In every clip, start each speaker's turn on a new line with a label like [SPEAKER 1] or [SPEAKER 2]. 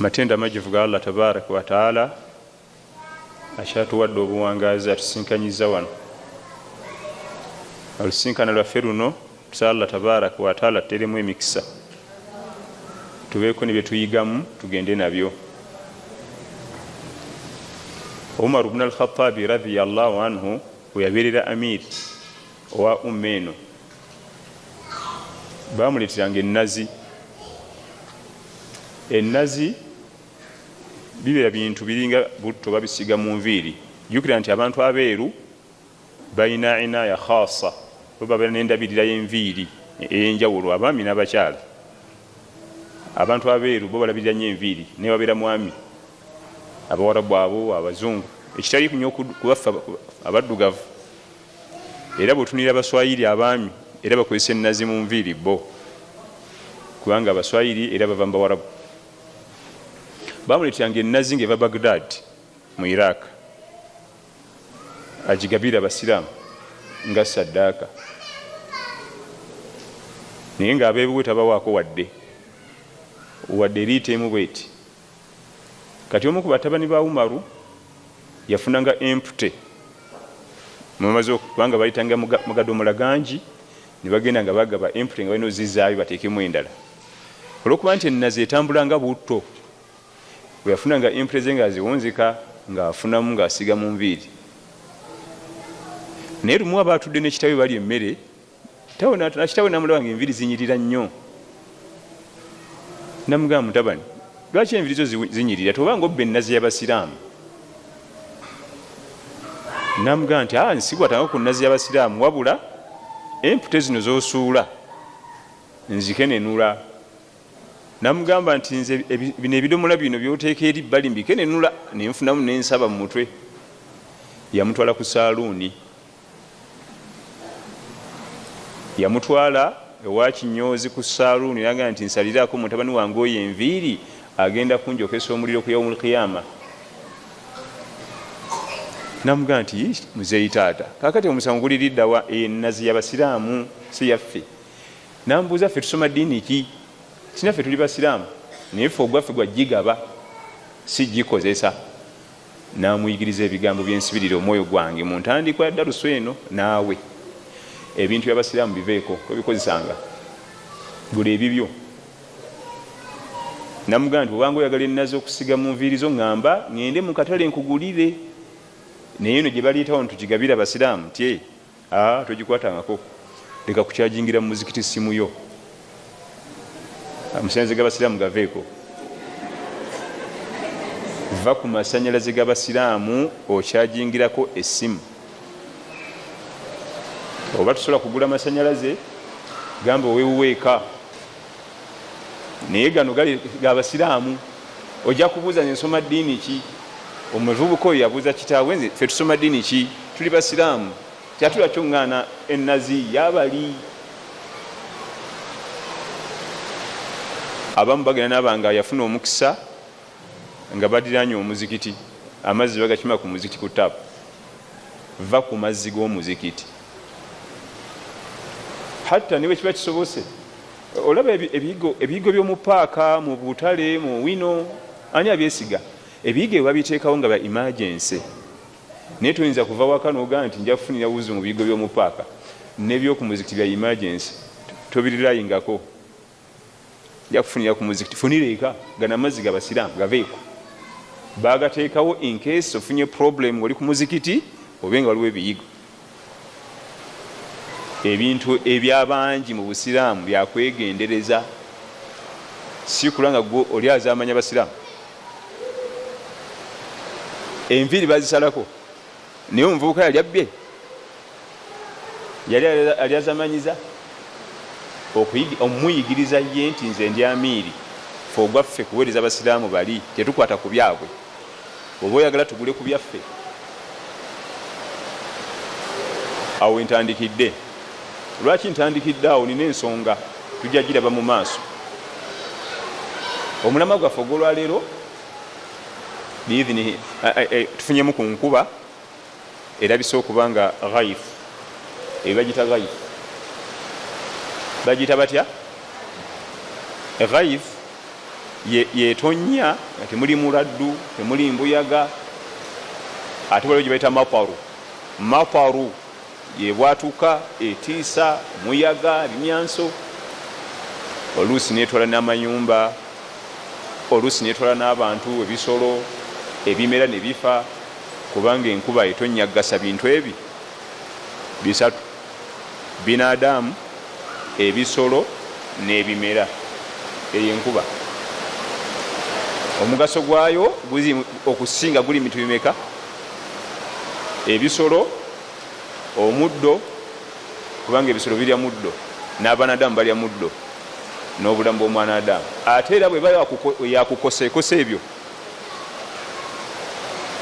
[SPEAKER 1] Matendo amajjuvu ga Allah tabaraka wataala akyatuwadde obuwangazi, atusinkanyiza wano. Olusinkana lwaffe luno, tusaba Allah tabaraka wataala tuteremu emikisa, tubeeko ne byetuyigamu, tugende nabyo. Umar bnu Alkhatabi radiallahu anhu weyabeerera amiri owa umma eno, bamuleeteranga ennazi. Ennazi bibeera bintu biringa butto, babisiga mu nviiri. Jjukira nti abantu abeeru balina inaya khasa, bo babeera n'endabirira y'enviiri ey'enjawulo, abaami n'abakyala. Abantu abeeru bo balabirira nnyo enviiri, naye babeera mwami abawarabu, abo abazungu, ekitali nyo kubaffe abaddugavu. Era bwetunira Abaswayiri abaami, era bakozesa ennazi mu nviiri bo, kubanga Abaswayiri era bava mu Bawarabu. Bamuleeteranga ennazi nga eva Bagdad mu Iraq, agigabira Abasiraamu nga saddaaka, naye nga abeebuwe tabawaako wadde eriita emu bweti. Kati omu ku batabani ba Umaru yafunanga empute mumaze, kubanga bayitanga mugadomola gangi, ne bagenda nga bagaba empute, nga balina ozizaayo bateekemu endala, olwokuba nti ennazi etambula nga butto. Bwe yafunanga empute ze nga ziwunzika, ng'afunamu ng'asiga mu nviiri. Naye lumu aba atudde nekitawe bali emmere, nakitawe namulaba nga enviiri zinyirira nnyo. Namugamba, "Mutabani, lwaki enviiri zo zinyirira? Tobanga obba ennazi y'Abasiraamu." Namugamba nti, "A, nsikwatanga ku nnazi y'Abasiraamu, wabula empute zino zosuula nzikenenula." Namugamba nti, "Nze bino ebidomola bino byoteeka eri bbali mbikenenula nenfunamu nensaba mu mutwe." Yamutwala ku saaluuni, yamutwala ewa kinyozi ku saaluuni, nagamba nti, "Nsaliraako mutabani wange oyo enviiri, agenda kunjokesa omuliro ku yaumul qiyama." Namugamba nti, "Muzeeyi taata, kakati omusango guliriddawa? Enazi yabasiraamu, si yaffe." Nambuuza, "Ffe tusoma ddiini ki?" Sinaffe tuli basiraamu, naye ffe ogwaffe gwagigaba, si gikozesa. Namuyigiriza ebigambo byensibirira omwoyo gwange mu ntandikwa ya darusu eno. Naawe ebintu byabasiraamu biveeko, tobikozesanga, gula ebibyo. Namugamba nti, "Obanga oyagala enazi okusiga mu nviiri zo, ŋŋamba ŋŋende mu katale nkugulire, naye eno gye baliitawo ntugigabira abasiraamu ti togikwatangako. Leka kukyajingira mu muzikiti simu yo. Amasanyalaze g'Abasiraamu gaveeko. Va ku masanyalaze g'Abasiraamu okyajingirako essimu. Oba tusobola kugula masanyalaze, gamba owewuweeka, naye gano gali gabasiraamu. Ojja kubuuza, 'Nsoma ddiini ki?'" Omuvubuka oyo yabuuza kitaawe, "Nze ffe tusoma ddiini ki? Tuli basiraamu, kyatula kyoŋŋaana ennazi yabali." Abamu bagenda naaba nga yafuna omukisa nga badiranye omuzikiti, amazzi bagakima ku muzikiti ku taapu. Va ku mazzi g'omuzikiti, hatta niwe kiba kisobose. Olaba ebiyigo by'omupaaka, mu butale, mu wino, ani abyesiga? Ebiyigo ebyo babiteekawo nga bya emergency, naye toyinza kuva waka nogaa nti nja kufunira wuzu mu biyigo by'omupaaka nebyokumuzikiti. Bya emergency, tobirirayingako nja kufunira ku muzikiti. Funira eka. Gano amazzi gabasiraamu, gaveeko. Bagateekawo in case ofunye problem oli ku muzikiti, obe nga waliwo ebiyigo. Ebintu ebyabangi mu busiraamu byakwegendereza, si kulwa nga gwe oli azamanya basiraamu. Enviiri bazisalako, naye omuvubuka yali abbye, yali ali azamanyiza omuyigiriza ye nti, "Nze ndi amiiri, fe ogwaffe kuweereza abasiraamu bali, tetukwata ku byabwe. Oba oyagala tugule ku byaffe." Awo ntandikidde. Lwaki ntandikidde awo? Nina ensonga, tujja giraba mu maaso. Omulama gwaffe ogwolwaleero, biidhinihi, tufunyemu ku nkuba erabise okuba nga ghaif. Eyo bagita ghaif, bagiyita batya ghaif? Yetonya nga temuli muladdu, temuli mbuyaga. Ate waliwo gye bayita mataru. Mataru yebwatuka, etiisa, muyaga, ebimyanso. Oluusi netwala n'amayumba, oluusi netwala n'abantu, ebisolo, ebimera ne bifa, kubanga enkuba etonya gasa bintu ebi bisatu: binadamu, ebisolo n'ebimera. Eyo enkuba omugaso gwayo okusinga guli bintu bimeka? Ebisolo, omuddo, kubanga ebisolo birya muddo n'abanadamu balya muddo n'obulamu bw'omwanadamu. Ate era bweba yakukosa, ekosa ebyo,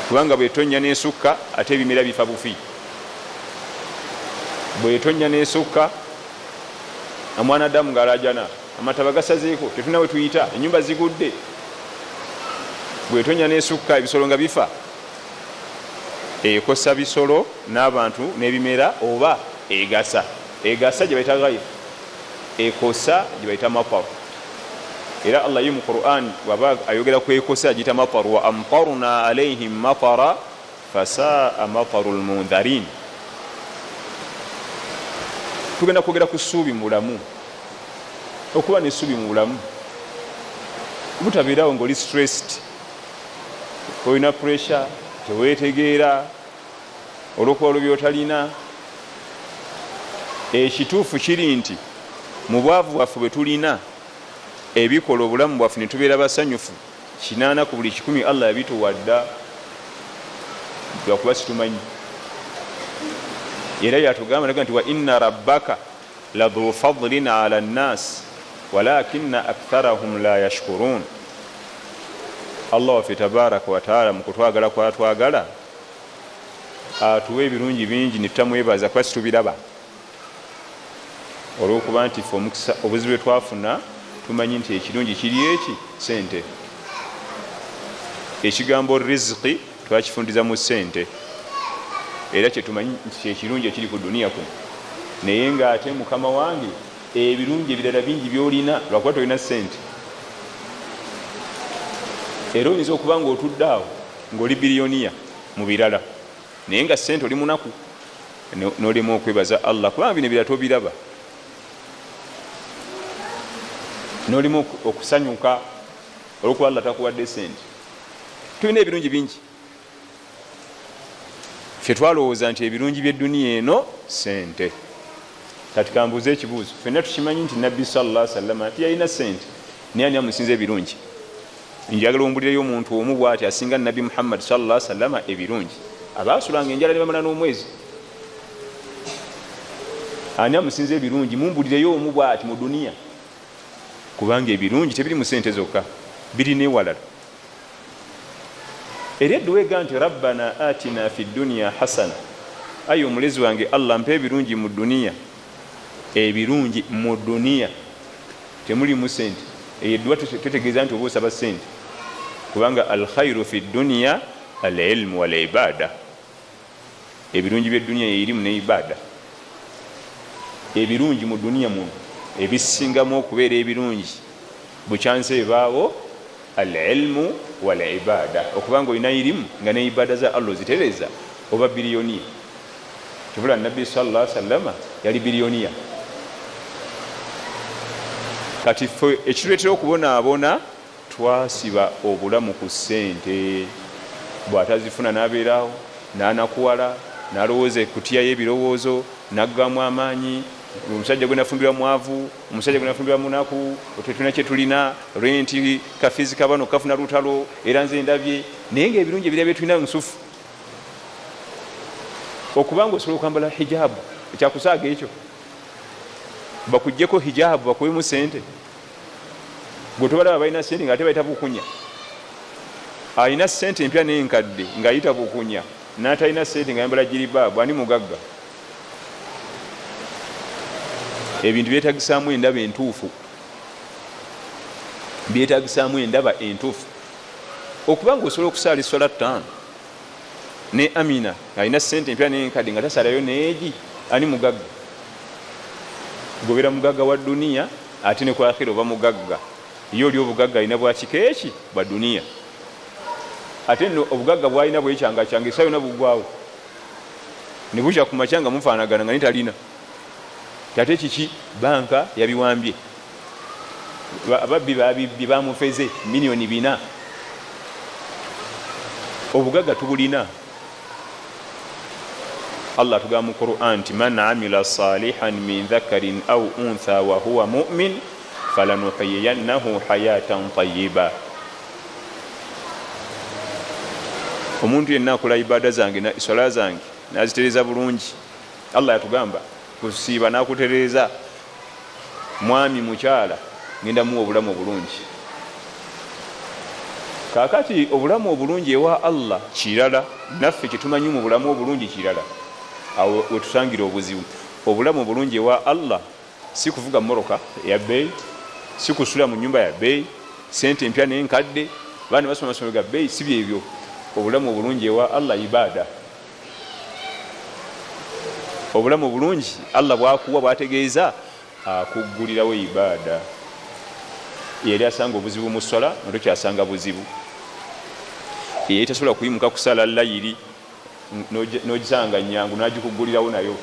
[SPEAKER 1] kubanga bwetonya nesukka ate ebimera bifa bufi. Bwetonya nesukka, omwanadamu ng'alajana, amataba gasazeeko, tetulina we tuyita, enyumba zigudde. Bwetonya nesukka, ebisolo nga bifa. Ekosa bisolo n'abantu n'ebimera, oba egasa. Egasa gye bayita ghaith, ekosa gye bayita matar. Era Allah ye mu Quran waba ayogera ku ekosa agiyita matar: wa amtarna alaihim matara fasaa mataru lmundharin. Tugenda kwogera ku ssuubi mu bulamu, okuba nessuubi mu bulamu, butabeerawo ngaoli stressed, olina pressure, tewetegeera olwokuba olwo byotalina. Ekituufu kiri nti mu bwavu bwaffe bwe tulina, ebikola obulamu bwaffe ne tubeera basanyufu 80 ku buli 100 Allah yabituwadda, lwakuba situmanyi. Era yatugamba naga nti wa inna rabbaka ladhu fadlin ala nnas walakina aktharahum la yashkurun. Allah waffe tabaraka wataala mu kutwagala kwatwagala atuwa ebirungi bingi netutamwebaza, kuba situbiraba, olwokuba nti fe omukisa obuzibu bwe twafuna tumanyi nti ekirungi kiri eki sente. Ekigambo riziki twakifundiza mu sente, era kyetumanyi nti kyekirungi ekiri ku duniya kuno. Naye ngaate mukama wange ebirungi ebirala bingi byolina, lwakuba tolina sente. Era oyinza okuba nga otudde awo ngaoli biliyoniya mu birala, naye nga sente oli munaku, nolema okwebaza Allah, kubanga bino ebirala tobiraba, nolema okusanyuka olwokuba Allah takuwadde sente. Tulina ebirungi bingi, ffe twalowooza nti ebirungi byeduniya eno sente. Kati kambuuze ekibuuzo, fenna tukimanyi nti Nabbi sallallahu alaihi wasallam tiyalina sente, naye ani amusinza ebirungi? Njagala ombulireyo omuntu omu bwati asinga Nabbi Muhammad sallallahu alaihi wasallam ebirungi, abaasulanga enjala ne bamala n'omwezi. Ani amusinza ebirungi? Mumbulireyo omu bwati mu duniya, kubanga ebirungi tebiri mu sente zokka, biri newalala. Era edduwa ega nti rabbana atina fi dunya hasana, ayi omulezi wange Allah mpa ebirungi mu duniya. Ebirungi mu duniya temulimu sente. Eyo edduwa tetegeeza nti oba osaba sente, kubanga alkhairu fi dunya alilmu walibada. Ebirungi byeduniya yeirimu ne ibada. Ebirungi mu duniya muno ebisingamu okubeera ebirungi bukyansi ebaawo alilmu walibada, okubanga olina irimu nga ne ibada za Allah ozitereza, oba biliyoniya. Kibula Nabbi sallallahu alaihi wasallam yali biliyoniya. Kati ffe ekituleetera okubonaabona, twasiba obulamu ku ssente. Bw'atazifuna n'abeerawo n'anakuwala, n'alowooza ekutiya y'ebirowoozo, n'aggamu amaanyi. Omusajja gwe nafumbirwa mwavu, omusajja gwe nafumbirwa munaku, tetulina kye tulina, renti kafizi kabano kafuna lutalo, era nze ndabye. Naye ngaebirungi ebirala bye tulina nsufu. Okubanga osobola okwambala hijabu, ekyakusaaga ekyo, bakuggyeko hijabu bakuwemu sente. Gwe tobalaba balina sente nga ate bayita bukunya. Alina sente empya n'enkadde ng'ayita bukunya, n'atalina sente ng'ayambala jiribaabu, ani mugagga? Ebintu byetagisaamu endaba entuufu, byetagisaamu endaba entuufu. Okuba nga osobola okusaala eswala 5 ne Amina alina sente empya n'enkadde nga tasalayo neegi, ani mugagga? Gobeera mugagga wa duniya, ate ne ku akhira oba mugagga. Ye oli obugagga alina bwakika eki bwa duniya, ate nno obugagga bwalina bwekyangakyanga, esa yona bugwawo ne bukya ku makya nga mufaanagana nga nitalina. Ate kiki? Banka yabiwambye, ababbi babibbye, bamufeze 4 miliyoni. Obugagga tubulina. Allah atugamba mu Quran nti man amila salihan min dhakarin au untha wa huwa mumin falanuhiyiyannahu hayatan tayiba. Omuntu yenna akola ibada zange, swala zange nazitereza bulungi, Allah yatugamba kusiiba nakutereza, mwami mukyala, ngenda muwa obulamu obulungi. Kakati obulamu obulungi ewa Allah kirala, naffe kyetumanyi mu bulamu obulungi kirala. Awo wetusangira obuzibu. Obulamu obulungi ewa Allah si kuvuga mmotoka eya bbeeyi, si kusula mu nyumba ya bbeeyi, sente empya nenkadde, baana basoma masomero ga bbeeyi, si byebyo. Obulamu obulungi ewa Allah ibaada. Obulamu obulungi Allah bwakuwa bwategeeza akuggulirawo ibaada. Eyali asanga obuzibu mu swala nga tokyasanga buzibu, eyali tasobola kuyimuka kusala layiri nogisanga nyangu nagikuggulirawo nayo,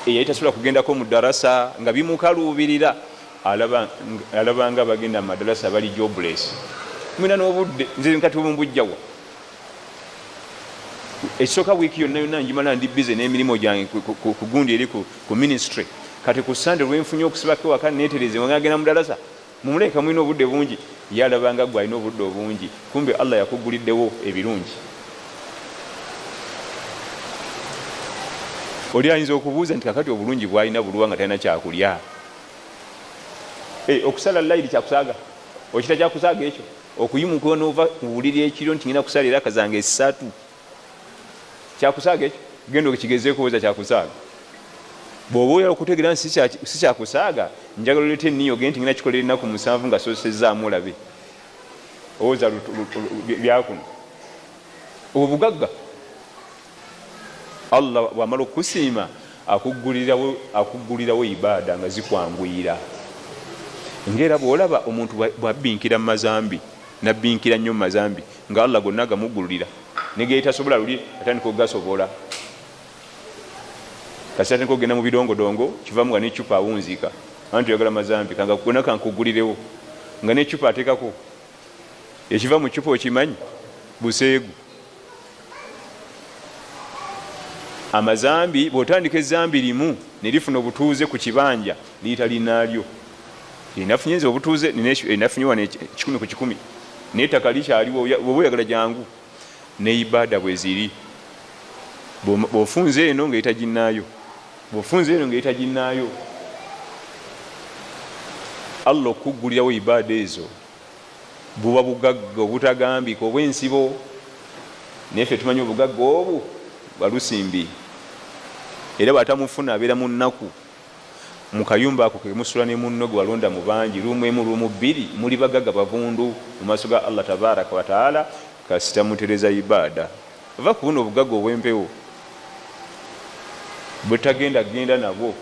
[SPEAKER 1] eyali tasobola kugendako mu darasa nga bimukaluubirira, alabanga bagenda mu madarasa bali jobless, mwina n'obudde, nze nkati obumbujjawa. Ekisooka, wiiki yonna yonna njimala ndi busy n'emirimu gyange ku gundi eri ku ministry. Kati ku Sande lwenfunye okusibako ewaka netereze, wangagenda mu darasa, mumuleka mulina obudde bungi. Ye alabanga gwe alina obudde obungi, kumbe Allah yakuguliddewo ebirungi. Oli ayinza okubuuza nti kakati obulungi bwalina buluwa nga talina kyakulya? Okusala layiri kyakusaaga, okita kyakusaaga ekyo, okuyimuka nova ku buliri ekiro nti ngenda kusala eraka zange esatu, kyakusaaga ekyo? Genda okigezeeko, owoza kyakusaaga. Bw'oba oyala okutegeera nti si kyakusaaga, njagala olete eniyo ogende nti ngenda kikolera ennaku 7 nga sosezaamu, olabe owoza byakuno. Obwo bugagga. Allah bwamala okukusiima akuggulirawo ibaada nga zikwanguyira. Ngaera bwolaba omuntu bwabbinkira mu mazambi, nabbinkira nnyo mu mazambi, nga Allah gonna gamuggululira, negeyitasobola luli atandika okugasobola. Kasi atandika okugenda mu bidongodongo, kivamu nga necupa awunzika anti oyagala mazambi kanga gonna kankugulirewo, nga necupa ateekako ekiva mu cupa okimanyi buseegu. Amazambi bwotandika ezambi limu nerifuna obutuuze ku kibanja, liyita linaalyo. Nafunye nze obutuuze, nafunye wano 100%, naye ettaka likyaliwo, bwoba oyagala jangu. Ne ibaada bwe ziri, bw'ofunza eno ngaeyita ginnaayo, bw'ofunza eno ngaeyita ginnaayo. Allah okuggulirawo ibaada ezo buba bugagga obutagambika obwensibo, naye ffe tumanyi obugagga obwo balusimbi, era bwatamufuna abeera mu nnaku. Mu kayumba ako kemusula ne munno gwe walonda mu bangi, room emu, room bbiri, muli bagagga bavundu mu maaso ga Allah tabaraka wataala, kasita mutereza ibaada. Ova ku buno obugagga obwempewo bwetagenda genda nabwo.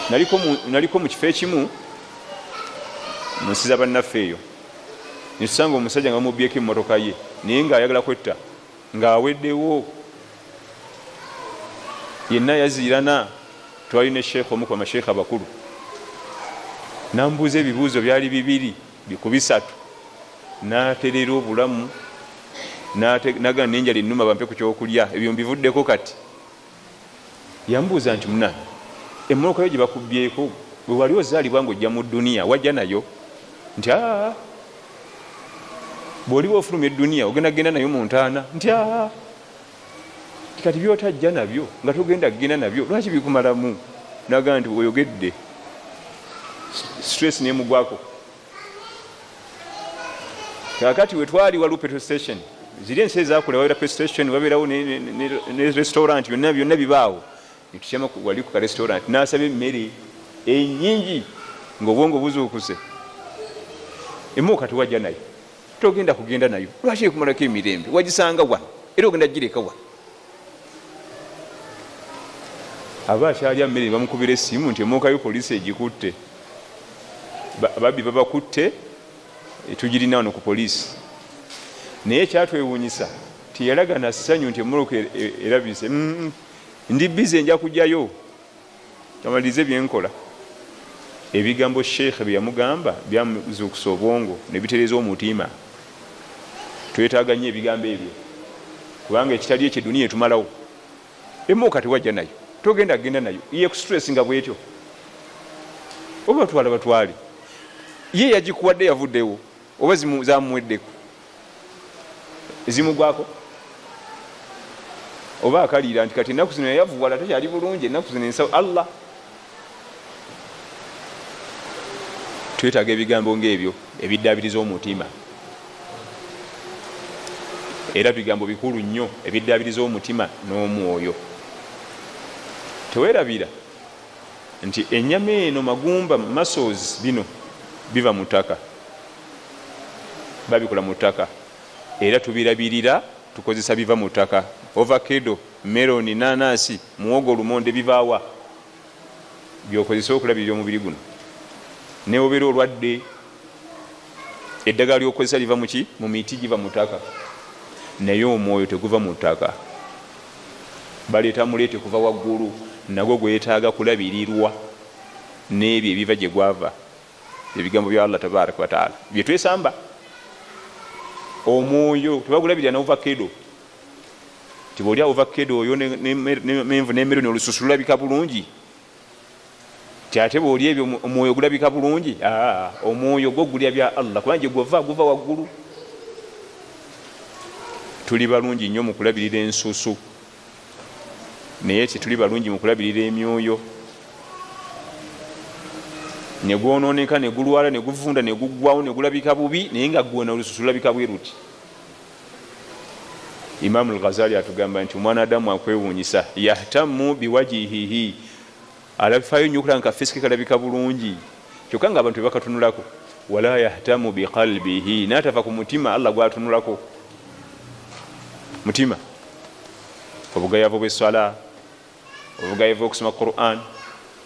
[SPEAKER 1] Naliko mu kifo ekimu mu nsi zabannaffe eyo, netusanga omusajja nga bamubyeko emmotoka ye, naye ngaayagala kwetta, ng'aweddewo yenna yaziirana. Twalina esheekha, omu ku bamasheekha abakulu, nambuuza ebibuuzo byali bibiri ku bisatu, naterera obulamu, nagamba nenjala ennuma, bampe ku kyokulya, ebyo mbivuddeko. Kati yambuuza nti, "Munange, emmotoka yo gye bakubyeko, bwe wali ozaalibwa nga ojja mu duniya wajja nayo?" Nti, "Aa." "Bw'oliba ofuluma eduniya ogenda genda nayo mu ntaana?" Nti, "Aa." "Kati byotajja nabyo nga togenda kugenda nabyo, lwaki bikumalamu?" Nagamba nti, "Oyogedde." Stress nemugwako. Kakati wetwali waliwo petrol station, ziri ensi ezakula wabeera petrol station, wabeerawo ne restaurant, byonna byonna bibaawo. Netukyama wali ku ka restaurant, nasaba emmere enyingi ngaobwongo buzuukuse. "Emmotoka tewajja nayo, togenda kugenda nayo, lwaki ekumalako emirembe? Wagisanga wano era ogenda gireka wano." Aba akyalya mmere, bamukubira essimu nti emmotoka yo poliisi egikutte. Babbi babakutte, tugirina wano ku poliisi. Naye ekyatwewuunyisa teyalaga na ssanyu nti emmotoka erabise. Ndi bize, nja kujjayo kamalirize byenkola. Ebigambo sheekhe bye yamugamba byamuzuukusa obwongo ne bitereeza omutima. Twetaaga nnyo ebigambo ebyo, kubanga ekitali ekyo eduniya etumalawo. Emmotoka tewajja nayo, togenda genda nayo, ye kustress nga bwetyo oba batwala batwale, ye yagikuwadde yavuddewo oba zamuweddeko zimugwako oba akalira nti kati ennaku zino yayavuwala takyali bulungi, ennaku zino ensawo. Allah, twetaaga ebigambo ngaebyo ebiddabiriza omutima, era bigambo bikulu nnyo ebiddabiriza omutima n'omwoyo. Tewerabira nti ennyama eno, magumba, muscles, bino biva mu ttaka, babikola mu ttaka, era tubirabirira tukozesa biva mu ttaka. Ovakado, meloni, nanasi, muwogo, lumonde, bivaawa byokozesa okulabirira omubiri guno. Newobeera olwadde, eddagala lyokukozesa liva muki? Mu miti, giva mu ttaka. Naye omwoyo teguva mu ttaka, baleeta muleete kuva waggulu, nagwo gwetaaga kulabirirwa n'ebyo ebiva gye gwava, ebigambo bya Allah tabaraka wataala byetwesamba. Omwoyo tebagulabirira n'ovakedo, ti bwoli ovakedo oyo menvu n'emeroni olususu lulabika bulungi, ti ate bwoli ebyo omwoyo gulabika bulungi. Omwoyo gwo gulya bya Allah, kubanga gyegwava guva waggulu. Tuli balungi nnyo mu kulabirira ensusu, naye tetuli balungi mu kulabirira emyoyo. Negwononeka, negulwala, neguvunda, neguggwawo, negulabika bubi, naye nga gwona olususu lulabika bwe ruti. Imamu Lghazali atugamba nti omwana Adamu akwewuunyisa, yahtamu biwajihihi, alafayo nnyo okulaba nga kafesi ke kalabika bulungi, kyokka nga abantu bebakatunulako. Wala yahtamu biqalbihi, natava ku mutima Allah gwatunulako. Mutima, obugayavu bweswala, obugayavu okusoma Quran,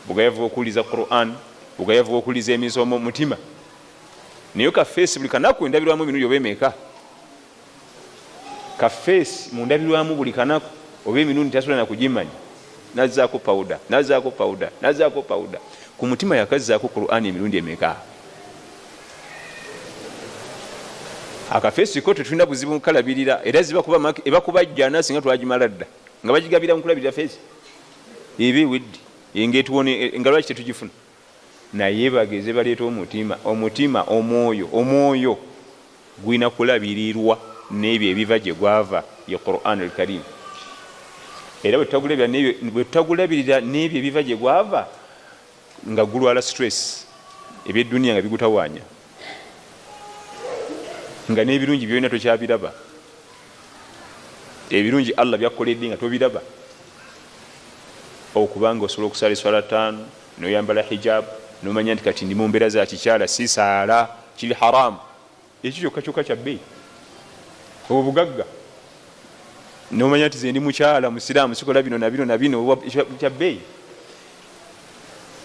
[SPEAKER 1] obugayavu okuwuliza Quran, obugayavu okuwuliza emisomo, mutima. Naye kafeesi buli kanaku endabirwamu emirundi oba emeka? Kafeesi mundabirwamu buli kanaku oba emirundi tasobola nakugimanya, nazaako pawuda, nazaako pawuda, nazaako pawuda. Ku mutima yakazaako Quran emirundi emeka? Akafeesi ko tetulina buzibu mukalabirira, era ebakuba jjana singa twagimala dda nga bagigabira mukulabirira feesi eba ewedde nga lwaki tetugifuna? Naye bageze baleeta omutima, omutima, omwoyo. Omwoyo gulina kulabirirwa n'ebyo ebiva gye gwava, ye Quran al Karim. Era bwe tutagulabirira n'ebyo ebiva gye gwava, nga gulwala stress, ebyeduniya nga bigutawaanya, nga n'ebirungi byolina tokyabiraba, ebirungi Allah byakukoledde nga tobiraba. Okubanga osobola okusala eswala 5, noyambala hijab, nomanya nti kati ndi mu mbeera za kikyala, sisaala kiri haramu, ekyo kyokka kyokka kyabbeeyi, obugagga. Nomanya nti ze ndi mukyala musiraamu, sikola bino nabino nabino, kyabbeeyi.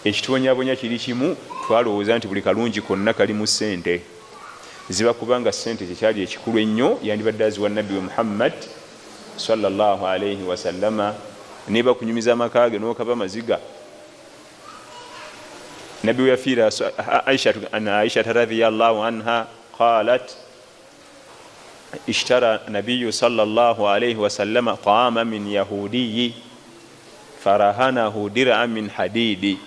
[SPEAKER 1] Ekitubonyabonya kiri kimu, twalowooza nti buli kalungi konna kali mu ssente. Ziba kubanga ssente kyekyali ekikulu ennyo, yandibadde aziwa nabbi we Muhammad sallallahu alaihi wasallama, neba kunyumiza amaka ge nokaba maziga. Nabbi we yafiira, Aishata radhiyallahu anha qalat ishtara nabiyu sallallahu alaihi wasallama taama min yahudiyi farahanahu diraa min hadidi.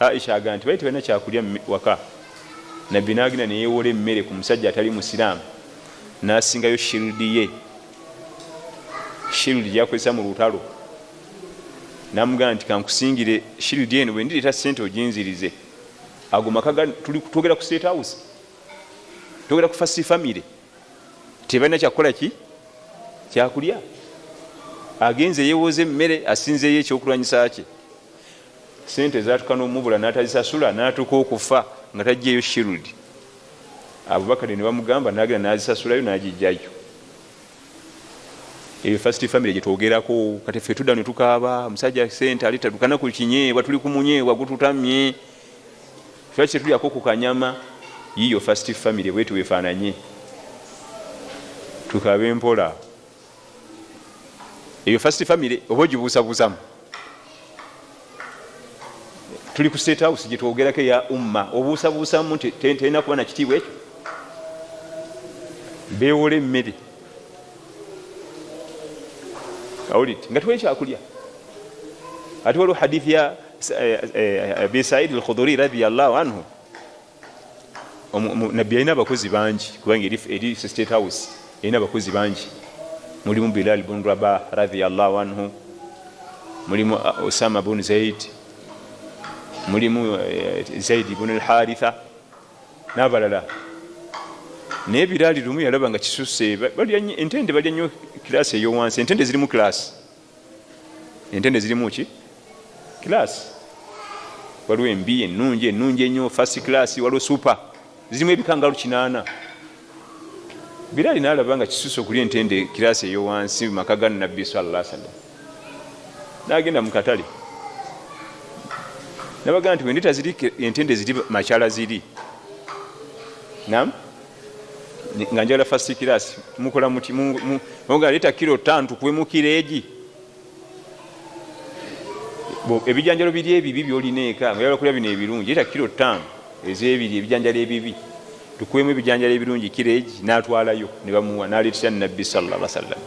[SPEAKER 1] Aisha agamba nti bali tebalina kyakulya waka, nabbi nagenda neyewola emmere ku musajja atali musiraamu, nasingayo shield ye, shield gyakozesa mu lutalo, namugamba nti kankusingire shield eno, bwe ndireeta sente oginzirize. Ago maka, twogera ku State House, twogera ku first family, tebalina kyakukola ki kyakulya, agenze yewoza emmere, asinzeeyo ekyokulwanyisa kye. Sente zatuka nomubula, natazisasula, natuka okufa nga tajjeeyo shield. Abubakari ne bamugamba, nagenda nazisasulayo, nagijjayo. Eyo first family gyetwogerako. Kati ffe tudda netukaaba, omusajja sente aleta tukana ku kinyeebwa, tuli ku munyeebwa gututamye. Lwaki tetulyako ku kanyama? Yiyo first family bwetu wefaananye, tukabe mpola. Eyo first family oba ogibuusabuusamu? Tuli ku State House gyetwogerako eya umma, obuusabuusamu nti terina kuba nakitiibwa ekyo? Beewola emmere awulidde nga tewali kyakulya. Ate waliwo hadithi ya Abi Said al-Khuduri radiyallahu anhu. Nabbi alina abakozi bangi, kubanga eri State House erina abakozi bangi. Mulimu Bilal bun Rabah radiyallahu anhu, mulimu Osama bun Zaid, mulimu Zaid bun al-Haritha n'abalala. Naye Bilali lumu yalaba nga kisusse, entende balya nnyo kilaasi eyowansi. Entende zirimu kilaasi, entende zirimu ki kilaasi. Waliwo embi, ennungi, ennungi ennyo, first class, waliwo super, zirimu ebikangalo 8. Bilali n'alaba nga kisusse okulya entende kilaasi eyowansi mu maka ga Nabbi sallallahu alaihi wasallam. N'agenda mu katale n'abagamba nti bwe ziri entende ziri makyala ziri nam nga njagala first class, mukola muti muga leeta kilo 5 tukuwemu kilo egi. Ebijanjalo biri ebibi byolina eka, nga oyagala kulya bino ebirungi, leeta kilo 5 ez'ebiri ebijanjalo ebibi tukuwemu ebijanjalo ebirungi kilo egi. N'atwalayo ne bamuwa, n'aleetera Nabbi sallallahu alaihi wasallam.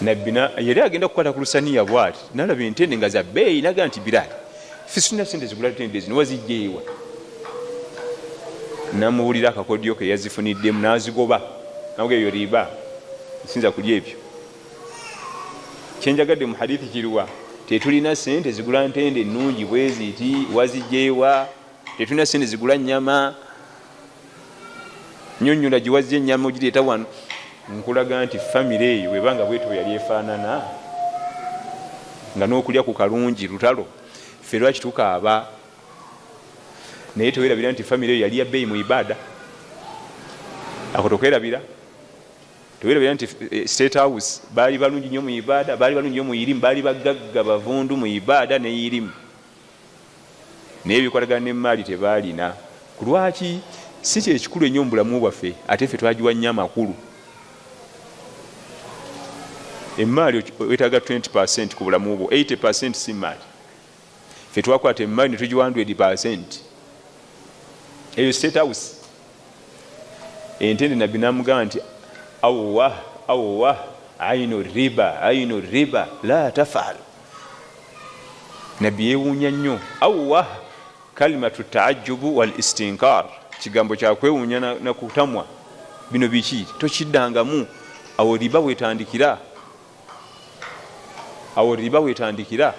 [SPEAKER 1] Nabbi yali agenda kukwata ku lusaniya bw'ati, n'alaba entende nga za bbeeyi, n'agamba nti Bilali, ffe tulina sente zigula ntende zino, wazijja ewa? Namuwulira akakodyo ke yazifuniddemu, n'azigoba, namuga eyo riba, sinza kulya ebyo. Kyenjagadde mu hadithi kiruwa? Tetulina sente zigula ntende ennungi bwe ziti, wazijja ewa? Tetulina sente zigula nnyama, nnyonnyola gye wazija ennyama ogireeta wano. Nkulaga nti famire eyo bwebanga bwetyo bwe yali efaanana, nga n'okulya ku kalungi lutalo, ffe lwaki tukaaba? Naye tewerabira nti famire eyo yali ya bbeeyi mu ibaada. Ako tokwerabira. Tewerabira nti State House baali balungi nnyo mu ibaada, baali balungi nnyo mu irimu, baali bagagga bavundu mu ibaada ne irimu, naye ebikwatagana n'emmaali tebaalina. Ku lwaki si kyekikulu ennyo mu bulamu bwaffe, ate ffe twagiwa nnyo amakulu? Emmaali wetaaga 20% ku bulamu bwo, 80% si mmaali. Ffe twakwata emmaali ne tugiwa 100%. Eyo State House entende Nabbi n'amugamba nti awwa awwa ainu riba ainu riba la tafal. Nabbi yeewuunya nnyo. Awwa kalimatu taajubu wal istinkar, kigambo kyakwewuunya na kutamwa. Bino biki? Tokiddangamu. Awo riba wetandikira, awo riba wetandikira.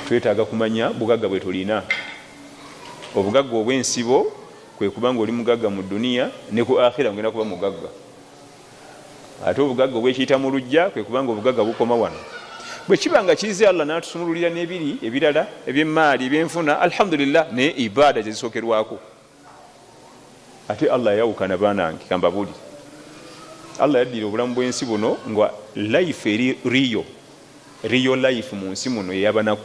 [SPEAKER 1] Twetaaga kumanya bugagga bwe tulina. Obugagga obw'ensibo kwe kubanga oli mugagga mu duniya ne ku akhira ngenda kuba mugagga. Ate obugagga obwekiyita mu lujja kwe kubanga obugagga bukoma wano. Bwe kiba nga kize Allah n'atusumululira n'ebiri ebirala eby'emmaali ebyenfuna, alhamdulillah, naye ibaada gye zisookerwako. Ate Allah yayawukana baanange, kambabuulire. Allah yaddira obulamu bw'ensi buno nga life eri real, real life mu nsi muno ey'abanaku,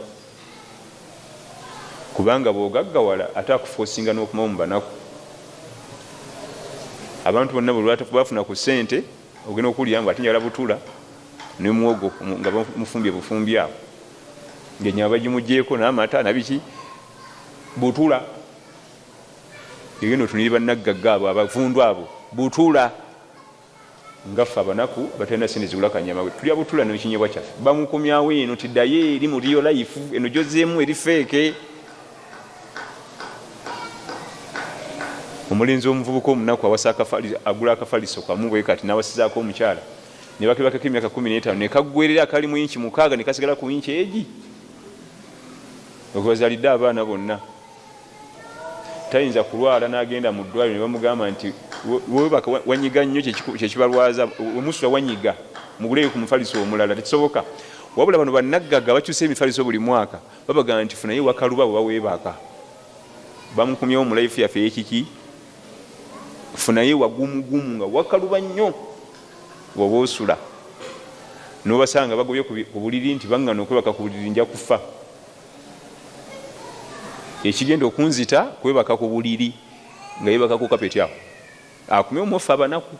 [SPEAKER 1] kubanga bw'ogaggawala ate akufosinga n'okumawo mu banaku. Abantu bonna bwe bafuna ku ssente ogenda okuwulira mbu ate njagala butula ne muwogo nga bamufumbye bufumbi awo, ng'ennyama bagimuggyeeko n'amata nabiki, butula. Egenda otunire bannaggagga abo abavundu abo, butula. Nga ffe abanaku batalina sente zigula kanyama, tulya butula n'ekinyebwa kyaffe. Bamukomyawo eno tiddayo eri mu real life, eno gyozeemu eri feeke. Omulenzi omuvubuka omunaku awasa agula akafaliso kamu bwe kati n'awasizaako omukyala, ne bakebakako emyaka 15 ne kaggwerera akali mu inchi 6 ne kasigala ku inchi egi, okubazaalidde abaana bonna. Tayinza kulwala n'agenda mu ddwaliro ne bamugamba nti webaka wanyiga nnyo kyekibalwaza, omusula wanyiga, muguleyo ku mufaliso omulala. Tekisoboka. Wabula bano bannaggaga bakyusa emifaliso buli mwaka, babagamba nti funayo wakaluba bwe baweebaka. Bamukumyewo mu life yaffe ey'ekiki, funayo wagumugumu nga wakaluba nnyo bw'oba osula. Nobasanga bagobye ku buliri nti bangana okwebaka ku buliri, nja kufa. Ekigenda okunzita kwebaka ku buliri, nga yebaka ku kapeti awo akumye omufa abanaku.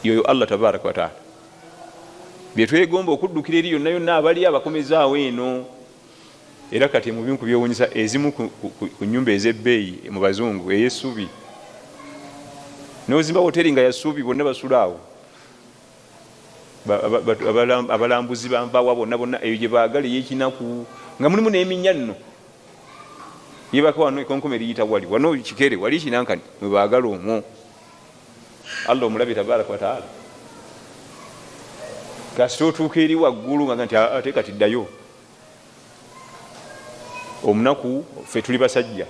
[SPEAKER 1] Yoyo Allah tabaraka wataala byetwegomba okuddukira eri yonna yonna abali abakomezaawo eno. Era kati mu bimu ku byewuunyisa, ezimu ku nyumba ez'ebbeeyi mu bazungu ey'essubi, nozimba hoteri nga yassubi, bonna basula awo, abalambuzi banvawa bonna bonna eyo gye baagala ey'ekinaku, nga mulimu n'eminya nno yebaka wano, ekonkome eriyita wali wano, kikere wali kinankani mwe baagala omwo. Allah omulabi tabaraka wataala kasita otuuka eri waggulu nga nti ate kati ddayo. Omunaku ffe tuli basajja,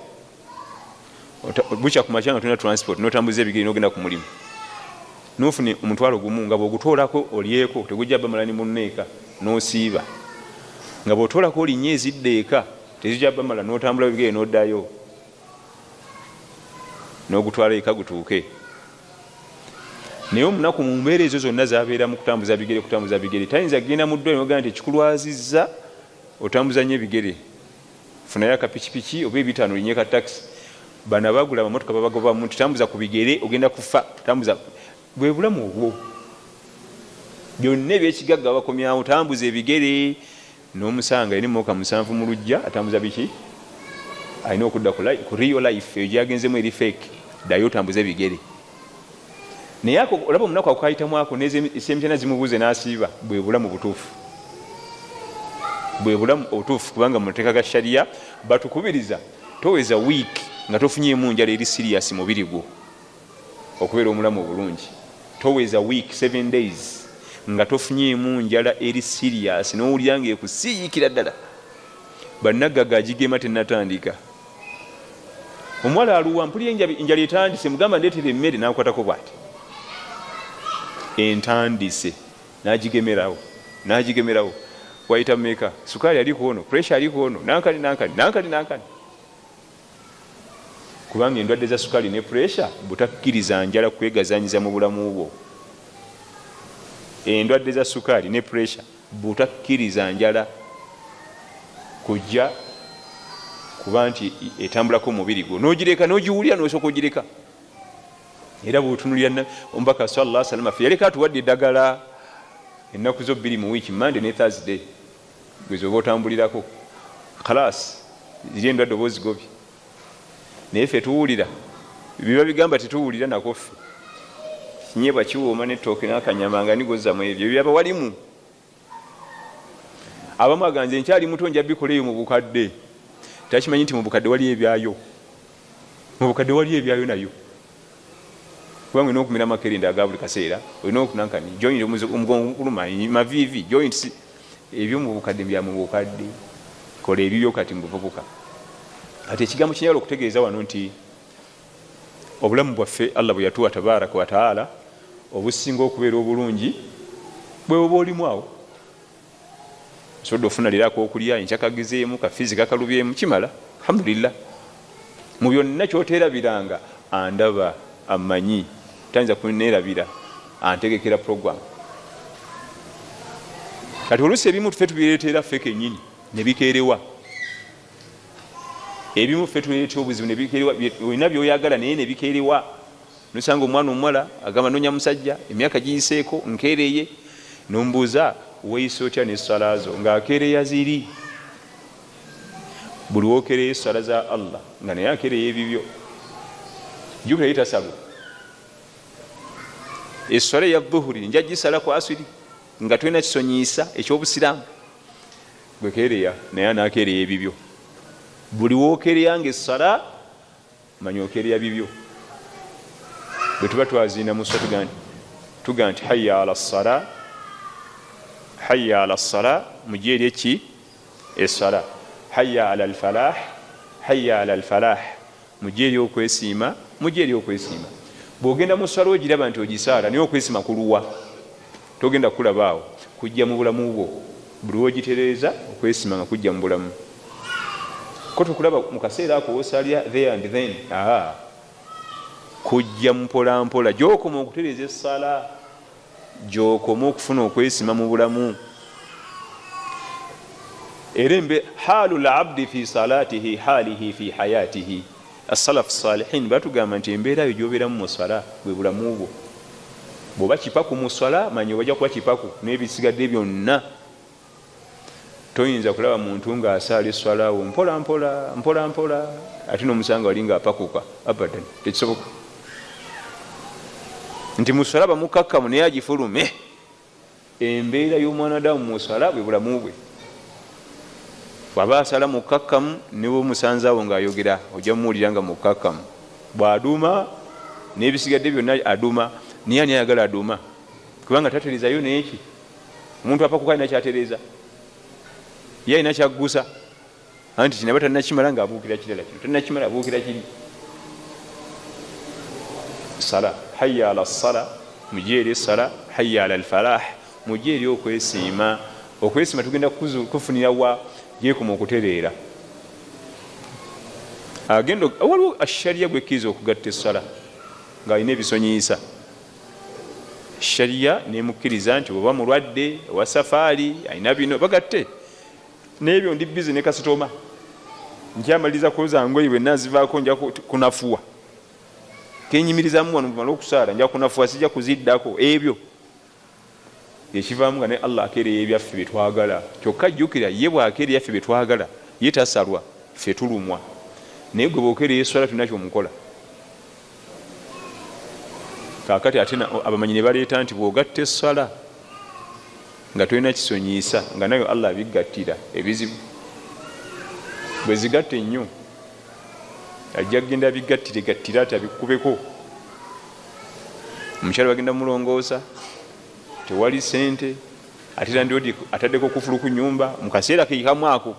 [SPEAKER 1] bukya ku makya nga tulina transport, notambuza ebigere nogenda ku mulimu, nofuna omutwalo gumu nga bwogutoolako olyeko tegujja bamala ni munneeka, nosiiba nga bwotoolako olinye ezidda eka tezijja bamala, notambula ebigere noddayo nogutwala eka gutuuke. Naye omunaku mu mbeera ezo zonna zabeera mu kutambuza bigere, kutambuza bigere, tayinza kugenda mu ddwaliro nogamba nti ekikulwazizza otambuza nnyo ebigere, funayo akapikipiki oba ebitaano olinye ka takisi. Bano abagula amamotoka babagobamu nti tambuza ku bigere ogenda kufa, tambuza. Bwe bulamu obwo byonna ebyekigagga bakomyawo, tambuza ebigere. N'omusanga alina emmotoka 7 mu luggya, atambuza biki? Alina okudda ku real life eyo gyagenzemu eri fake, ddayo otambuze ebigere. Naye ako olaba omunaku akayitamu ako n'esemyana zimubuuze n'asiiba. Bwe bulamu butuufu, bwe bulamu obutuufu, kubanga mu mateeka ga sharia batukubiriza toweza wiiki nga tofunyeemu njala eri serious mubiri gwo okubeera omulamu obulungi. Toweza week 7 days nga tofunyeemu njala eri serious, n'owulira nga ekusiiyikira ddala. Bannaggaga agigema tennatandika. Omuwala aluwa mpulira enjala etandise, mugamba ndeetera emmere, n'akwatako bw'ati entandise n'agigemerawo, n'agigemerawo. Wayita mmeka? Sukaali ali ku ono, pressure ali ku ono, nankani nankani nankani nankani. Kubanga endwadde za sukaali ne pressure butakkiriza njala kwegazanyiza mu bulamu bwo. Endwadde za sukaali ne pressure butakkiriza njala kujja kuba nti etambulako omubiri gwo, n'ogireka n'ogiwulira n'osooka ogireka. Era bw'otunuulira omubaka sallallahu alaihi wasallam yaleka atuwadde eddagala ennaku zo 2 mu wiiki, Monday ne Thursday, gwe z'oba otambulirako khalas, ziri endwadde oba ozigobye. Naye ffe tuwulira biba bigamba tetuwulira nako ffe kinyebwa kiwooma n'ettooke n'akanyama nga nigozzamu ebyo byaba walimu. Abamu aganze nkyali muto nja bikola eyo mu bukadde, takimanyi nti mu bukadde wali ebyayo, mu bukadde wali ebyayo nayo, kubanga olina okumira amakerenda aga buli kaseera, olina okunankani joint omugongo gukuluma, maviivi joints, ebyo mu bukadde bya mu bukadde. Kola ebibyo kati mu buvubuka. Ate ekigambo kinjagala okutegeeza wano nti obulamu bwaffe Allah bwe yatuwa tabaraka wa taala obusinga okubeera obulungi bwe buba olimu awo. Nsobodde ofuna leero ak'okulya, enkya kagezeemu, kafiizi kakalubyemu, kimala, alhamdulillah. Mu byonna ky'oteerabiranga, andaba, amanyi, tayinza kunneerabira, antegekera program. Kati oluusi ebimu ffe tubireetera ffe kennyini ne bikeerewa. Ebimu ffe tuleeta obuzibu ne bikeerewa, olina by'oyagala naye ne bikeerewa. Nosanga omwana omuwala agamba noonya musajja, emyaka giyiseeko nkeereye, n'omubuuza weeyisa otya n'esswala zo, ng'akeereya ziri. Buli w'okeereya esswala za Allah nga naye akeereya ebibyo. Jjukira ye tasalwa. Esswala eya dhuhuri nja gisala ku asiri nga tolina kisonyiisa eky'obusiraamu, gwe keereya naye anaakeereya ebibyo. Buli w'okeereya nga esswala manya okeereya bibyo. Bwe tuba twaziina mu sswala tuga nti hayya ala ssala, hayya ala ssala, mujje eri eki esswala, hayya ala alfalah, hayya ala alfalah, mujje eri okwesiima, mujje eri okwesiima. Bw'ogenda mu sswala ogiraba nti ogisaala, naye okwesiima kuluwa? Togenda kulaba awo, kujja mu bulamu bwo. Buli w'ogitereeza okwesiima nga kujja mu bulamu. Ko tukulaba mu kaseera ako w'osaalira there and then, kujja mpola mpola gy'okoma okutereeza essala. Gyokoma okufuna okwesima mu bulamu. Era embe halu labdi fi salatihi halihi fi hayatihi. Asalafu salihin batugamba nti embeera yo gyobeeramu mu sala bwe bulamu bwo. Bwoba kipaku mu sala, manya obajja kuba kipaku n'ebisigadde byonna. Toyinza kulaba muntu ng'asaala eswalawo mpola mpola mpola mpola ate n'omusanga wali ng'apakuka, abadan, tekisoboka. Nti muswala bamukakkamu naye agifulume. Embeera y'omwana adamu muswala bwe bulamu bwe. Bw'aba asala mukakkamu, ne bwomusanzaawo ng'ayogera ojja mumuwulira nga mukakkamu. Bw'aduma n'ebisigadde byonna aduma, naye ani ayagala aduma? Kubanga taterezayo n'eki. Omuntu apakuka alina kyatereeza, ye alina kyaggusa, anti kinaba tanakimala ng'abuukira kirala, kino tanakimala abuukira kiri. Sala, hayya ala sala, mujje eri esala, hayya ala alfalah, mujje eri okwesiima. Okwesiima tugenda kufunira wa? Gyekoma okutereera. Agenda waliwo ashariya gwekkiriza okugatta essala ng'alina ebisonyiisa. Shariya nemukkiriza nti oba mulwadde owa safaari alina bino bagatte n'ebyo. Ndi bizi ne kasitoma, nkyamaliriza kwoza ngoye, bwe nazivaako nja kunafuwa, kenyimirizamu wano mala okusaala nja kunafuwa, sijja kuziddako. Ebyo ekivaamu nga ne Allah akeereyo ebyaffe byetwagala. Kyokka jjukira, ye bwakeereyo byaffe byetwagala, ye tasalwa, ffe tulumwa. Naye gwe bwokeereyo eswala tulina kyomukola. Kakati ate abamanyi ne baleeta nti bw'ogatta esswala nga tolina kisonyiisa, nga nayo Allah abiggattira ebizibu, bwe zigatta ennyo ajja kugenda abigattire gattire ati abikubeko. Omukyala bagenda mulongoosa, tewali sente, ate era ndiodi ataddeko kufulu ku nyumba mu kaseera keikamu ako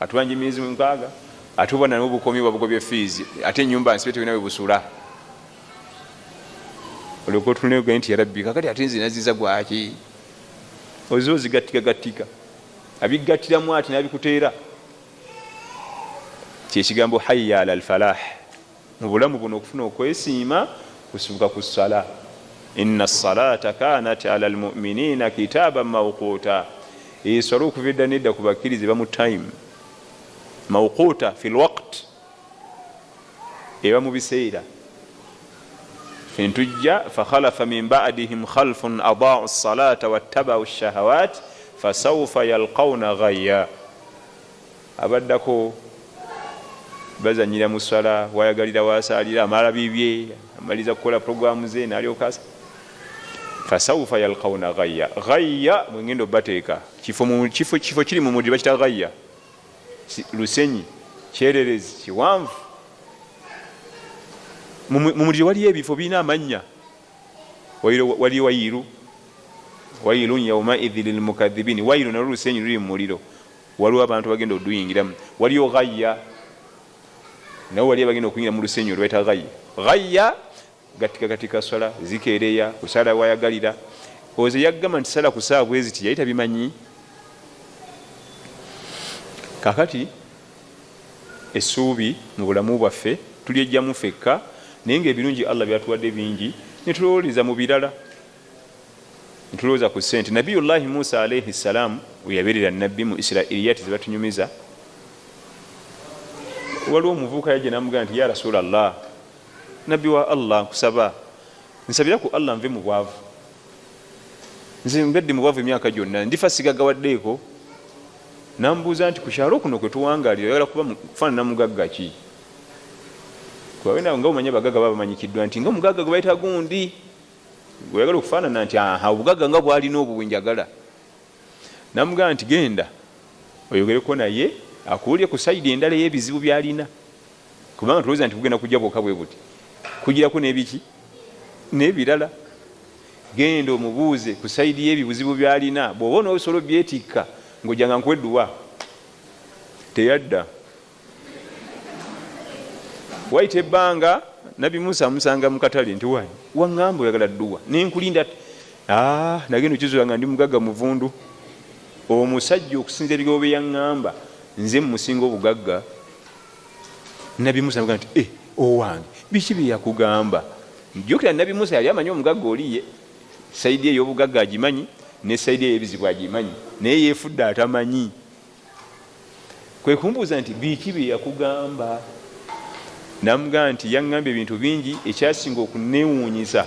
[SPEAKER 1] atubanja emyezi 6, ate oba nalwo bukomye bwabugobye fees, ate enyumba nsibe tebina bwe busula. Olwoka otuneogaye nti yarabbi, kakati ate nze naziza gwaki? Oze ozigattika gattika, abigattiramu ati nabikuteera. Kyekigambo hayya ala alfalah. Mu bulamu buno okufuna okwesiima kusibuka ku sala. Inna salata kanat ala almuminina kitaban mawquta. Eswala okuva edda nedda ku bakkiriza eba mu time mawquta, fi lwaqt, eba mu biseera. Fentujja fakhalafa min badihim khalfun adaau salata wattabau shahawat fasaufa yalqauna ghaya. Abaddako bazanyira mu swala, wayagalira wasalira, amala bibye, amaliza kukola programu ze nalyoka. Fasaufa yalqauna ghaya. Ghaya mwengenda obateeka kifo, kifo kiri mu muliro, bakita ghaya, lusenyi kyererezi kiwanvu. Mu muliro waliyo ebifo birina amannya, waliyo wayiru, wailun yaumaidhi lilmukadhibin. Wairu nalwo lusenyi luli mu muliro, waliwo abantu bagenda oduyingiramu. Waliyo ghaya, nawe waliyo bagenda okuyingira mu lusenyi olwaita ghaya. Ghaya gatika gatika swala zikeereya kusala wayagalira. Oze yagamba nti sala kusaawa bweziti, yali tabimanyi. Kakati essuubi mu bulamu bwaffe tulyejjamu ffekka, naye nga ebirungi Allah byatuwadde bingi, netulowooleza mu birala, netulowooza ku ssente. Nabiyullahi Musa alaihi ssalaamu weyabeerera nabbi mu Israiliyati zebatunyumiza, waliwo omuvubuka yajja namugamba nti ya rasulallah, nabbi wa Allah, nkusaba nsabira ku Allah nve mu bwavu. Nze mbadde mu bwavu emyaka gyonna, ndifa sigagawaddeeko. Nambuuza nti ku kyalo kuno kwe tuwangalira oyagala kuba kufaanana mugagga ki? Nga omanya abagagga baba bamanyikiddwa nti nga omugagga gwe bayita gundi, oyagala okufaanana nti aha obugagga nga bwalina obwo bwenjagala. Namugamba nti genda oyogereko naye akuwulire ku side endala ey'ebizibu byalina, kubanga tulowooza nti bugenda kujja bwokka bwe buti, kugirako n'ebiki n'ebirala. Genda omubuuze ku side y'ebibuzibu byalina, bw'oba onoosobola obyetikka ng'ojjanga nkuwa edduwa. Teyadda. Wayita ebbanga, Nabbi Musa amusanga mu katale nti wayi, waŋŋamba oyagala dduwa nenkulinda, nagenda okizula nga ndi mugagga muvundu. Omusajja okusinza ebigambo bye yaŋŋamba, nze mmusinga obugagga. Nabbi Musa naga nti owange, biki bye yakugamba? Jjukira Nabbi Musa yali amanyi omugagga oli ye. Side ey'obugagga agimanyi ne side ey'ebizibu agimanyi, naye yeefudde atamanyi. Kwe kumbuuza nti biki bye yakugamba? Namugamba nti yaŋŋambye ebintu bingi, ekyasinga okunneewuunyisa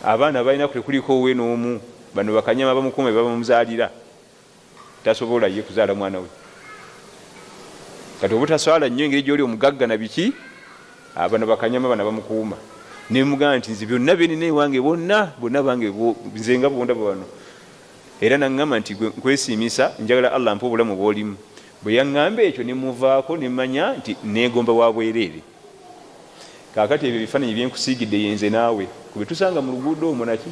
[SPEAKER 1] abaana balina kuliko owe n'omu, bano bakanyama bamukuuma bebamuzaalira, tasobola ye kuzaala mwana we. Kati obutaswala nnyo engeri gy'oli omugagga na biki, abano bakanyama bano bamukuuma. Ne mugamba nti nze byonna bye nnina ewange bonna bonna bange, nze nga bwondaba wano. Era naŋŋamba nti nkwesiimisa, njagala Allah ampe obulamu bw'olimu. Bwe yaŋŋamba ekyo ne muvaako ne mmanya nti neegomba wa bwereere. Kaakati ebyo ebifaananyi bye nkusiigidde ye nze naawe, ku bye tusanga mu luguudo omwo naki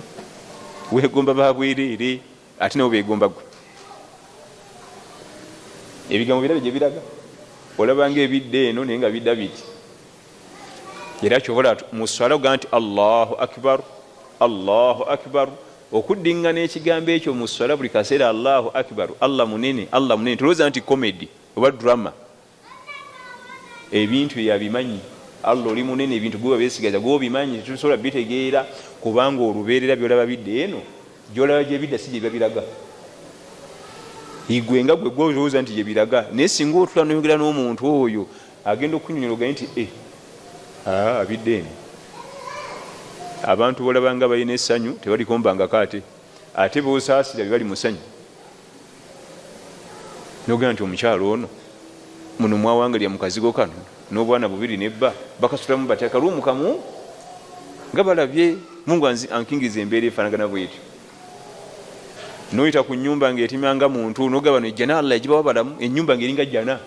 [SPEAKER 1] weegomba ba bwereere, ate nabo beegomba ggwe. Ebigambo birabe gye biraga, olaba ng'ebidda eno naye nga bidda biti. Era kyobola mu sswala ogamba nti Allahu akbar, Allahu akbar, okuddiŋŋana ekigambo ekyo mu sswala buli kaseera, Allahu akbar, Allah munene, Allah munene. Tolowooza nti comedy oba drama, ebintu yabimanyi. Allah oli munene, ebintu gwe wabyesigaza gwe obimanyi, tetusobola bitegeera kubanga olubeerera byolaba bidda eno, gyolaba gye bidda si gye biba biraga. Igwe nga gwe gwolowooza nti gye biraga, naye singa otula noyogera n'omuntu oyo agenda okunyonyola ogaye nti bidda eno. Abantu bolaba nga balina essanyu tebalikombangako, ate boosaasira bye bali mu ssanyu. Nogamba nti omukyalo ono muno mwawangalira mu kazigo kano n'obwana bubiri nebba bakasulamu batya kaluumu kamu nga balabye. Mungu ankingiriza embeera efaanagana bwetyo. Noyita ku nnyumba ng'etimanga muntu nogamba no ejjana Allah yagibawa balamu, ennyumba ng'eringa jjana,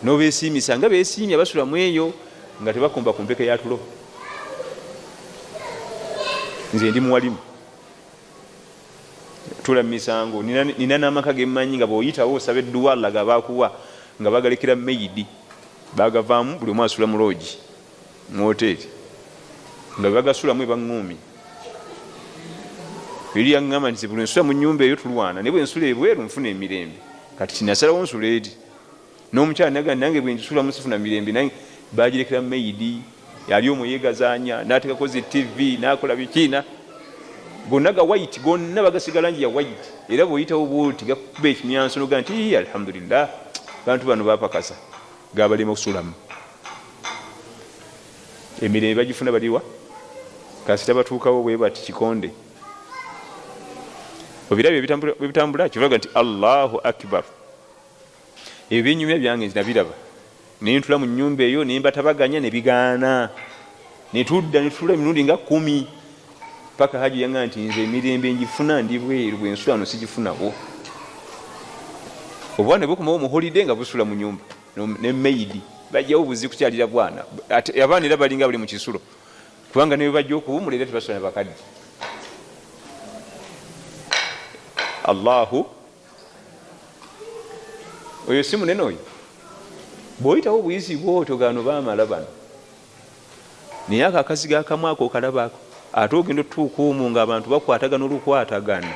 [SPEAKER 1] n'obeesiimisa nga beesiimye abasulamu eyo nga tebakomba ku mpeke ya tulo. Nze ndi muwalimu, tula misango, nina n'amaka gemmanyi nga bw'oyitawo osaba edduwa Allah gabaakuwa nga bagalekera maidi, bagavaamu buli omu asula mu loogi mu woteeri nga bebagasulamu ebaŋŋuumi. Eri yaŋŋamba nti buli nsula mu nnyumba eyo tulwana, naye bwe nsula ebweru nfuna emirembe. Kati kinasalawo nsula eri. N'omukyala nagamba nange bwe ngisulamu sifuna mirembe, nange bagirekera maidi yali omwo yeegazaanya, n'ateekako zi TV n'akola biki, na gonna ga white, gonna bagasiga langi ya white. Era bw'oyitawo bw'oti gakuba ekimyanso n'ogamba nti alhamdulillah, bantu bano bapakasa, gabalema okusulamu. Emirembe bagifuna baliwa? Kasita batuukawo bwe bati kikonde. Obirabye ebitambula kivaga nti Allahu akbar. Ebyo byenyumya byange nze nabiraba, ne ntula mu nnyumba eyo ne mbatabaganya ne bigaana, ne tudda ne tutula emirundi nga 10 paka Haji yanga nti nze emirembe ngifuna ndi bweru, bwe nsula no sigifunawo. Obwana bukomawo mu holiday nga busula mu nnyumba ne maid bajjawo buzi kukyalira bwana. Abaana era balinga bali mu kisulo, kubanga ne bajja okuwummula era tebasula na bakadde. Allahu oyo si munene oyo, bw'oyitawo obuyisi bw'otyo gano baamala bano, naye ako akazigo akamu ako okalabaako, ate ogenda otutuuka omwo ng'abantu bakwatagana olukwatagana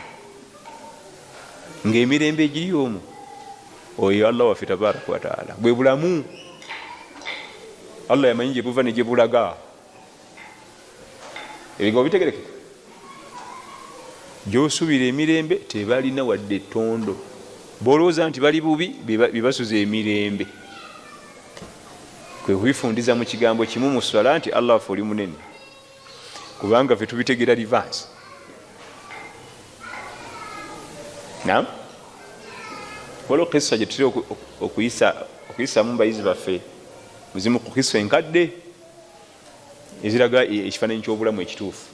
[SPEAKER 1] ng'emirembe egiri omwo. Oyo Allah waffe tabaraka wa taala bwe bulamu. Allah yamanyi gye buva ne gye bulaga. Ebigambo bitegerekeka. Gy'osuubira emirembe tebalina wadde ettondo. B'olowooza nti bali bubi bebasuza emirembe. Kwe kubifundiza mu kigambo kimu mu sswala nti Allah waffe oli munene, kubanga ffe tubitegeera reverse. Naam, waliwo kissa gye tutera okuyisamu mu bayizi baffe, muzimu ku kissa enkadde eziraga ekifaananyi ky'obulamu ekituufu,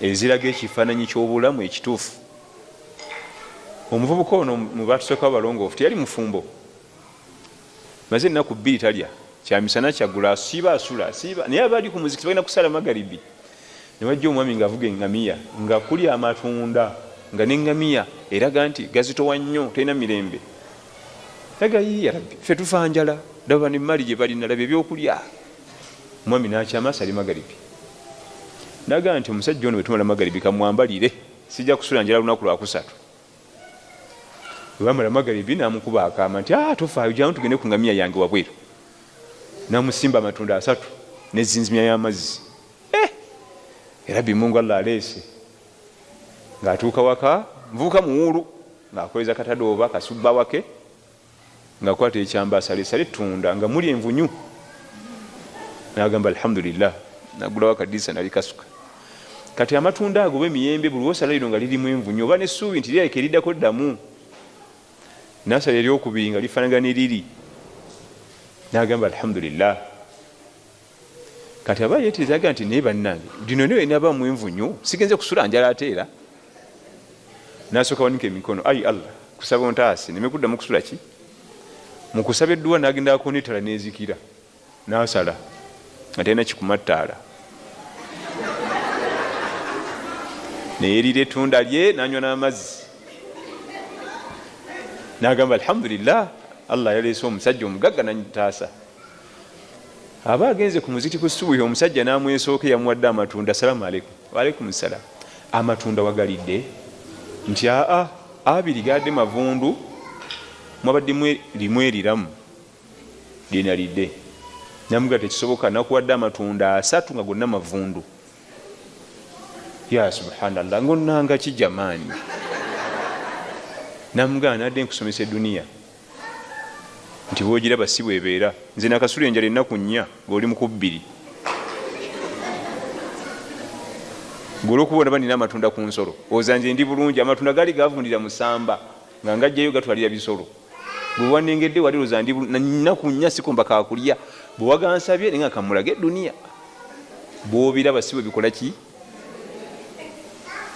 [SPEAKER 1] eziraga ekifaananyi ky'obulamu ekituufu. Omuvubuka ono mu batusooka abalongoofu teyali mufumbo, maze ennaku 2 talya kyamisana kyagula, asiiba asula asiiba, naye aba ali ku muzikiti balina kusala magaribi. Ne wajja omwami ng'avuga eŋŋamiya nga kuli amatunda, nga n'eŋŋamiya eraga nti gazitowa nnyo, terina mirembe. Aga ya Rabbi, ffe tufa njala, laba ne mali gye balina, laba ebyokulya. Omwami n'akyama asale magaribi, n'agamba nti omusajja ono bwe tumala magaribi kamwambalire, sijja kusula njala lunaku lwakusatu. Bwe bamala magaribi n'amukuba akaama nti tofaayo, jangu tugende ku ŋŋamiya yange wabweru. N'amusimba amatunda 3 n'ezinzimya y'amazzi. Era bimungu Allah aleese ng'atuuka waka nvubuka muwuulu ng'akoleza katadooba kasubba wake ng'akwata ekyamba asalesale ettunda nga muli envunyu n'agamba alhamdulillah nagulawo akadisa nalikasuka. Kati amatunda ago emiyembe buli lwosala lino nga lirimu envunyu oba n'essuubi nti lirabika eriddako ddamu. Nasala eryokubiri nga lifaanagana ne liri n'agamba alhamdulillah. Kati aba yeetereza agamba nti naye bannange lino naye nabaamu envunyu sigenze kusula njala ate era nasooka wanika emikono ayi Allah kusaba ontaase neme kuddamu kusula ki mu kusaba edduwa n'agenda akoona ettala n'ezikira n'asala nga talina kikuma ttaala neyerira ettunda lye n'anywa n'amazzi n'agamba alhamdulillah Allah yaleese omusajja omugagga nantaasa. Aba agenze ku muzikiti ku subuhi omusajja n'amwesooka yamuwadde amatunda assalamu alaikum waalaikum salam amatunda wagalidde nti aa abiri gadde mavundu mwabaddemu limu eriramu lyenalidde namuga tekisoboka nakuwadde amatunda asatu nga gonna mavundu ya subhanallah ngonnanga ki jamaani namugamba nadde nkusomesa eduniya nti bwogiraba si bwebeera nze nakasula enjala ennaku nnya ng'oli mu kubbiri ng'olwokuba olaba nina amatunda ku nsolo oza nze ndi bulungi amatunda gaali gavundira musamba nga ngajjayo gatwalira bisolo bwe wanengedde wali oza ndi nnaku nnya sikomba kakulya bwe wagansabye naye nga kamulage eduniya bw'obiraba si bwe bikola ki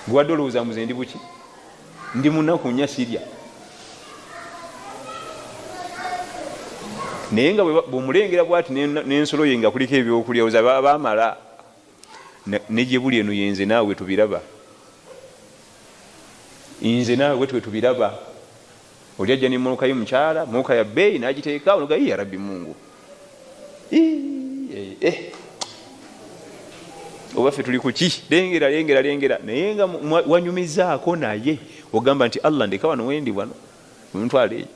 [SPEAKER 1] gwadde olowooza mbu nze ndi buki ndi munaku nnya sirya naye nga bwomulengera bwati n'ensolo ye nga kuliko ebyokulya oza bamala ne gye buli eno yenze naawe tubiraba nze naawe twe tubiraba oli ajja nemmotoka ye mukyala motoka ya bbeeyi n'agiteeka onoga ya rabbi mungu oba ffe tuli kuki lengera lengera lengera naye nga wanyumizaako naye ogamba nti Allah ndeka wano wendi wano ntwala eyo.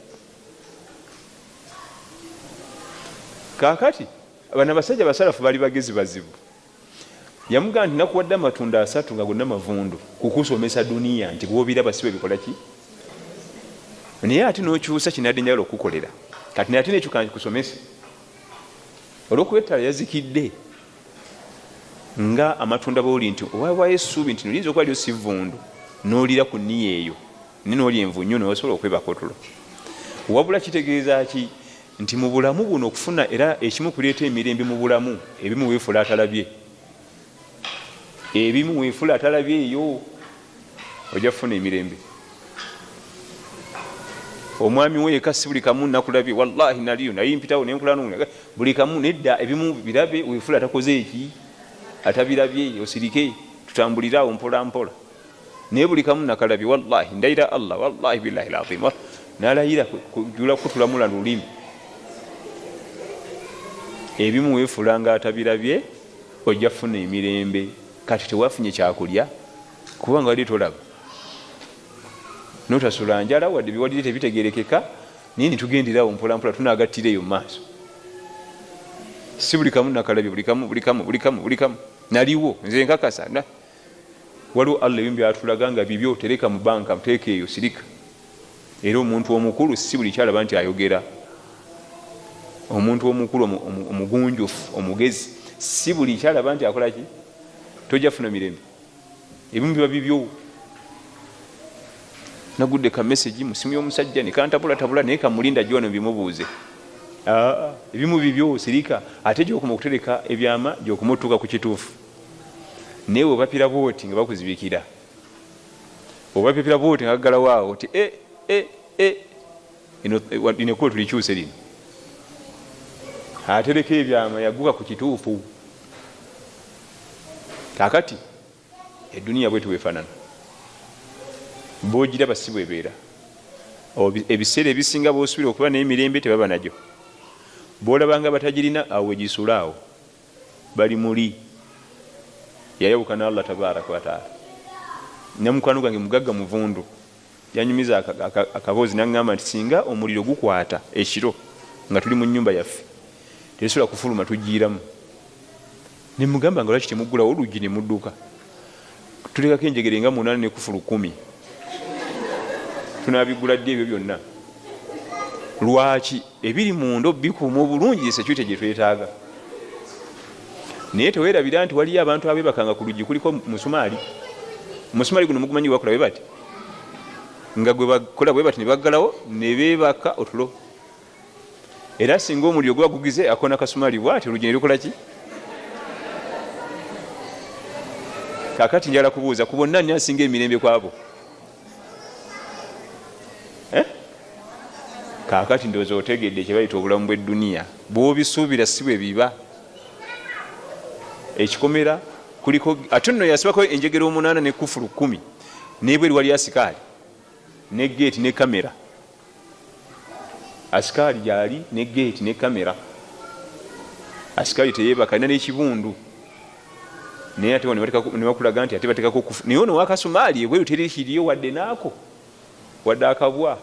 [SPEAKER 1] Kaakati bano abasajja abasalafu bali bagezi bazibu. Yamugamba nti nakuwadde amatunda asatu nga gonna mavundu kukusomesa duniya nti gw'obiraba si bwe bikola ki naye ate n'okyusa kinadde njagala okukukolera kati naye ate nekyo kankusomese olw'okuba ettala yazikidde nga amatunda bwoli nti owawayo essuubi nti liyinza okuba lyo si vvundu n'olira ku nniya eyo naye n'olya envunyu n'osobola okwebaka otulo. Wabula kitegeeza ki nti mu bulamu buno okufuna era ekimu kuleeta emirembe mu bulamu ebimu weefuula atalabye ebimu weefuula atalabye eyo ojja kufuna emirembe. Omwami we yekka si buli kamu nakulabye wallahi naliyo naye mpitawo nenkulanu buli kamu nedda ebimu birabe weefuula atakoze eki atabirabye osirike tutambulire awo mpola mpola naye buli kamu nakalabye wallahi ndayira Allah wallahi billahi alazim nalayira kujula kutulamula lulimi ebimu weefuula nga atabirabye ojja kufuna emirembe. Kati tewafunye kyakulya kubanga wali tolaba notasula njala wadde biwalire tebitegerekeka naye nitugenderawo mpola mpola tunagattira eyo mu maaso si buli kamu nakalabye buli kamu buli kamu buli kamu buli kamu naliwo nze nkakasa waliwo Allah ebimu byatulaga nga bibyo tereka mu banka muteeka eyo sirika. Era omuntu omukulu si buli kyalaba nti ayogera omuntu omukulu omugunjufu omugezi si buli kyalaba nti akola ki tojja kufuna mirembe ebimu biba bibyo. Nagudde ka message mu simu y'omusajja ne kantabulatabula naye kamulinda ajja wano bimubuuze ebimu bibyo sirika ate gy'okoma okutereka ebyama gy'okoma otuuka ku kituufu naye bw'obapira bw'oti nga bakuzibikira obapipira bw'oti nga gaggalawo awo nti lino ekkubo tulikyuse lino atereka ebyama yaguka ku kituufu. Kaakati eduniya bwetyo bwefaanana bw'ogiraba si bwebeera ebiseera ebisinga bw'osuubira okuba n'emirembe tebaba nagyo bw'olaba nga batagirina awo wegisula awo bali muli yayawukana Allah tabaraka wataala. Namukwano gwange mugagga muvundu yanyumiza akaboozi n'aŋŋamba nti singa omuliro gukwata ekiro nga tuli mu nnyumba yaffe tetusobola kufuluma tugiiramu. Ne mugamba nga lwaki temuggulawo oluggi ne mudduka Tulekako enjegere nga 8 ne kufulu 10. Tunabigula ddi ebyo byonna? Lwaki ebiri munda bikuuma obulungi security gye twetaaga. Naye teweerabira nti waliyo abantu abeebakanga ku luggi kuliko musumaali. Musumaali guno mugumanyi gwe bakola bwe bati, nga gwe bakola bwe bati ne baggalawo ne beebaka otulo. Era singa omuliro guba gugize akona kasumaali bw'ati oluggi ne lukola ki? Kaakati njagala kubuuza ku bonna ani asinga emirembe kwabo? Kaakati ndowooza otegedde kye bayita obulamu bw'edduniya. Bw'obisuubira si bwe biba. Ekikomera kuliko ate nno yasibako enjegere 8 ne kufulu 10 n'ebweru wali asikaali ne geeti ne kamera. Asikaali gyali ne geeti ne kamera. Asikaali teyeebaka, alina n'ekibundu. Naye ate ne bakulaga nti ate bateekako kufu. Naye ono wakasumaali ebweru teri kiriyo wadde naako wadde akabwa.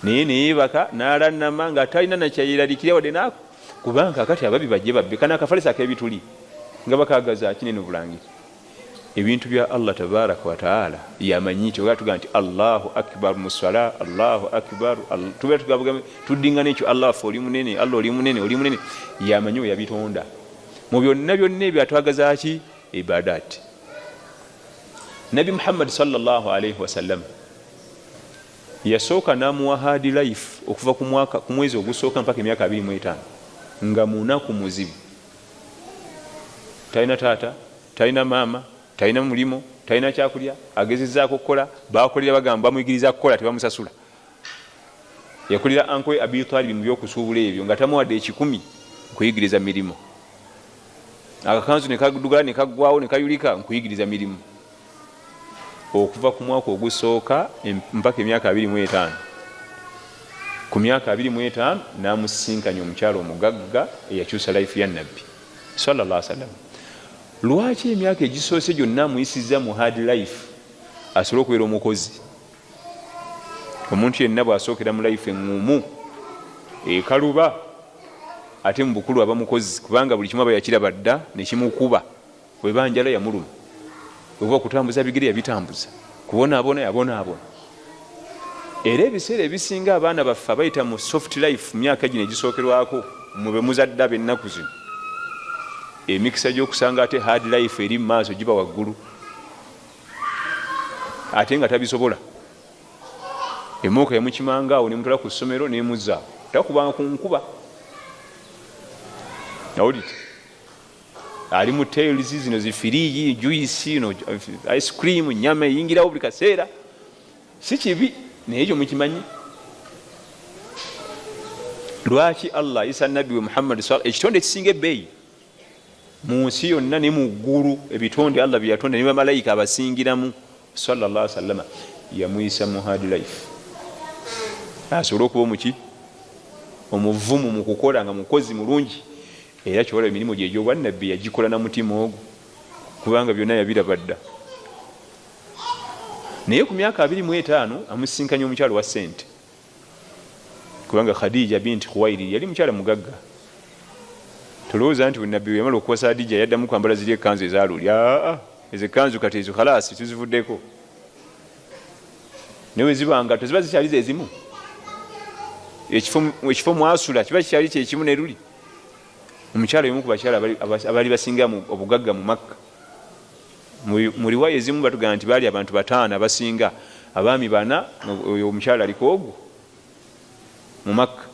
[SPEAKER 1] Naye neyeebaka n'alannama nga talina nakyayeraliikirira wadde naako, kubanga kakati ababi bajje babbe kano akafalisa ak'ebituli nga bakaagaza kinene obulangiti. Ebintu bya Allah tabaraka wa taala yamanyi. Kyokka tugamba nti Allahu akbar mu swala, Allahu akbar, tubeera tuddingana ekyo, Allah ffe oli munene, Allah oli munene, oli munene. Yamanyi we yabitonda. Mu byonna byonna ebyo atwagaza ki? Ibadat. Nabi Muhammad sallallahu alaihi wasallam yasooka n'amuwa hard life okuva ku mwezi ogusooka mpaka emyaka 25 nga munaku muzibu. Talina taata, talina maama, talina mulimu, talina kyakulya, agezezzaako okukola, bakolera bagamba bamuyigiriza kukola tebamusasula. Yakolera ankoye Abi Talib mu by'okusuubula ebyo nga tamuwadde 1,000 nkuyigiriza mirimu. Akakanzu ne kaddugala ne kaggwawo ne kayulika nkuyigiriza mirimu. Okuva ku mwaka ogusooka mpaka emyaka 25. Ku myaka 25 n'amusisinkanya omukyala omugagga eyakyusa life ya Nabbi sallallahu alaihi wasallam. Lwaki emyaka egisoose gyonna amuyisizza mu hard life asobole okubeera omukozi? Omuntu yenna bw'asookera mu life eŋŋumu ekaluba, ate mu bukulu aba mukozi, kubanga buli kimu aba yakiraba dda ne kimukuba. Bw'eba njala yamuluma, bw'eba okutambuza bigere yabitambuza, kubonaabona yabonaabona. Era ebiseera ebisinga abaana baffe abayita mu soft life mu myaka gino egisookerwako, mmwe be muzadde ab'ennaku zino, emikisa gy'okusanga ate hard life eri mu maaso giba waggulu, ate nga tabisobola. Emmotoka yamukimanga awo nemutwala ku ssomero nemuzza, takubanga ku nkuba. Awulidde ali mu tails zino zifiriigi, juice, no ice cream, nyama eyingirawo buli kaseera. Si kibi, naye ekyo mukimanyi. Lwaki Allah ayisa Nabbi we Muhammad ekitonde ekisinga ebbeeyi mu nsi yonna ne mu ggulu, ebitonde Allah bye yatonda ne bamalayika abasingiramu sallallahu alaihi wasallam, yamuyisa mu hard life asobole okuba omuki omuvumu mu kukola, nga mukozi mulungi. Era kyola emirimu gye egy'obwannabbi yagikola na mutima ogwo, kubanga byonna yabiraba dda. Naye ku myaka 25 amusisinkanya omukyalo wa ssente, kubanga Khadija binti Khuwailid yali mukyala mugagga. Tolowooza nti bwe Nabbi yamala okuwasa Khadija yaddamu kwambala ziri ekkanzu ezaaluli. Aa, ezo ekkanzu kati ezo khalasi tuzivuddeko. Naye zibanga teziba zikyali ze zimu. Ekifo mwasula kiba kikyali kye kimu ne luli. Omukyala y'omu ku bakyala abaali basinga obugagga mu Makka. Mu riwaya ezimu batugamba nti baali abantu 5 abasinga, abaami 4, oyo omukyala aliko ogwo mu Makka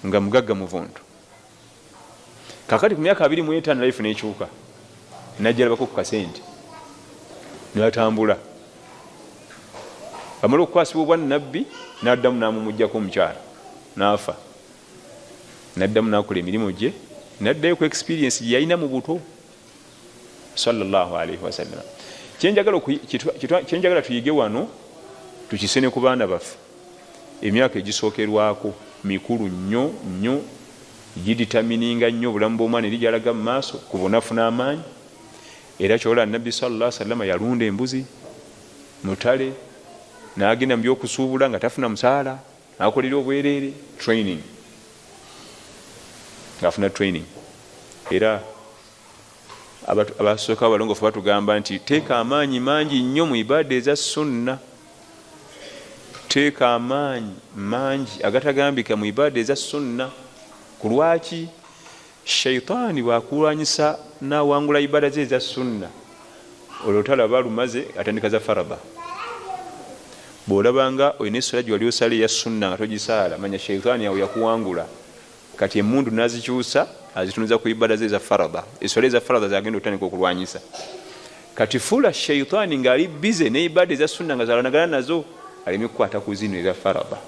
[SPEAKER 1] nga mugagga muvundu. Kakati ku myaka 25 life n'ekyuka, n'ajjalabako ku kasente n'atambula. Amala okukwasibwa obwannabbi n'addamu n'amumuggyako omukyala n'afa. N'addamu n'akola emirimu gye, n'addayo ku experience gye yalina mu buto sallallahu alaihi wasallam. Kyenjagala tuyige wano tukisene ku baana baffe, emyaka egisookerwako mikulu nnyo nnyo, giditamininga nnyo obulamu bw'omwana eri gy'alaga mu maaso ku bunafu n'amaanyi. Era kyola Nabbi sallallahu alaihi wasallam yalunda embuzi mutale, n'agenda mu by'okusuubula nga tafuna musaala, n'akolera obwereere training, ng'afuna training. Era Abasooka abalongoofu batugamba nti teeka amaanyi mangi nnyo mu ibaada eza sunna, teeka amaanyi mangi agatagambika mu ibaada eza sunna. Ku lwaki? Shaitaani bwakulwanyisa n'awangula ibaada ze eza sunna, olwo talaba lumaze atandika za farada. Bw'olabanga olina essola gye wali osala eya sunna nga togisaala, manya shaitaani awo yakuwangula. Kati emundu nazikyusa azitunuza ku ibaada ze eza farada, essola eza farada zagenda okutandika okulwanyisa. Kati fuula shaitaani ng'ali bize ne ibaada eza sunna nga zalwanagana nazo, aleme kukwata ku zino eza farada.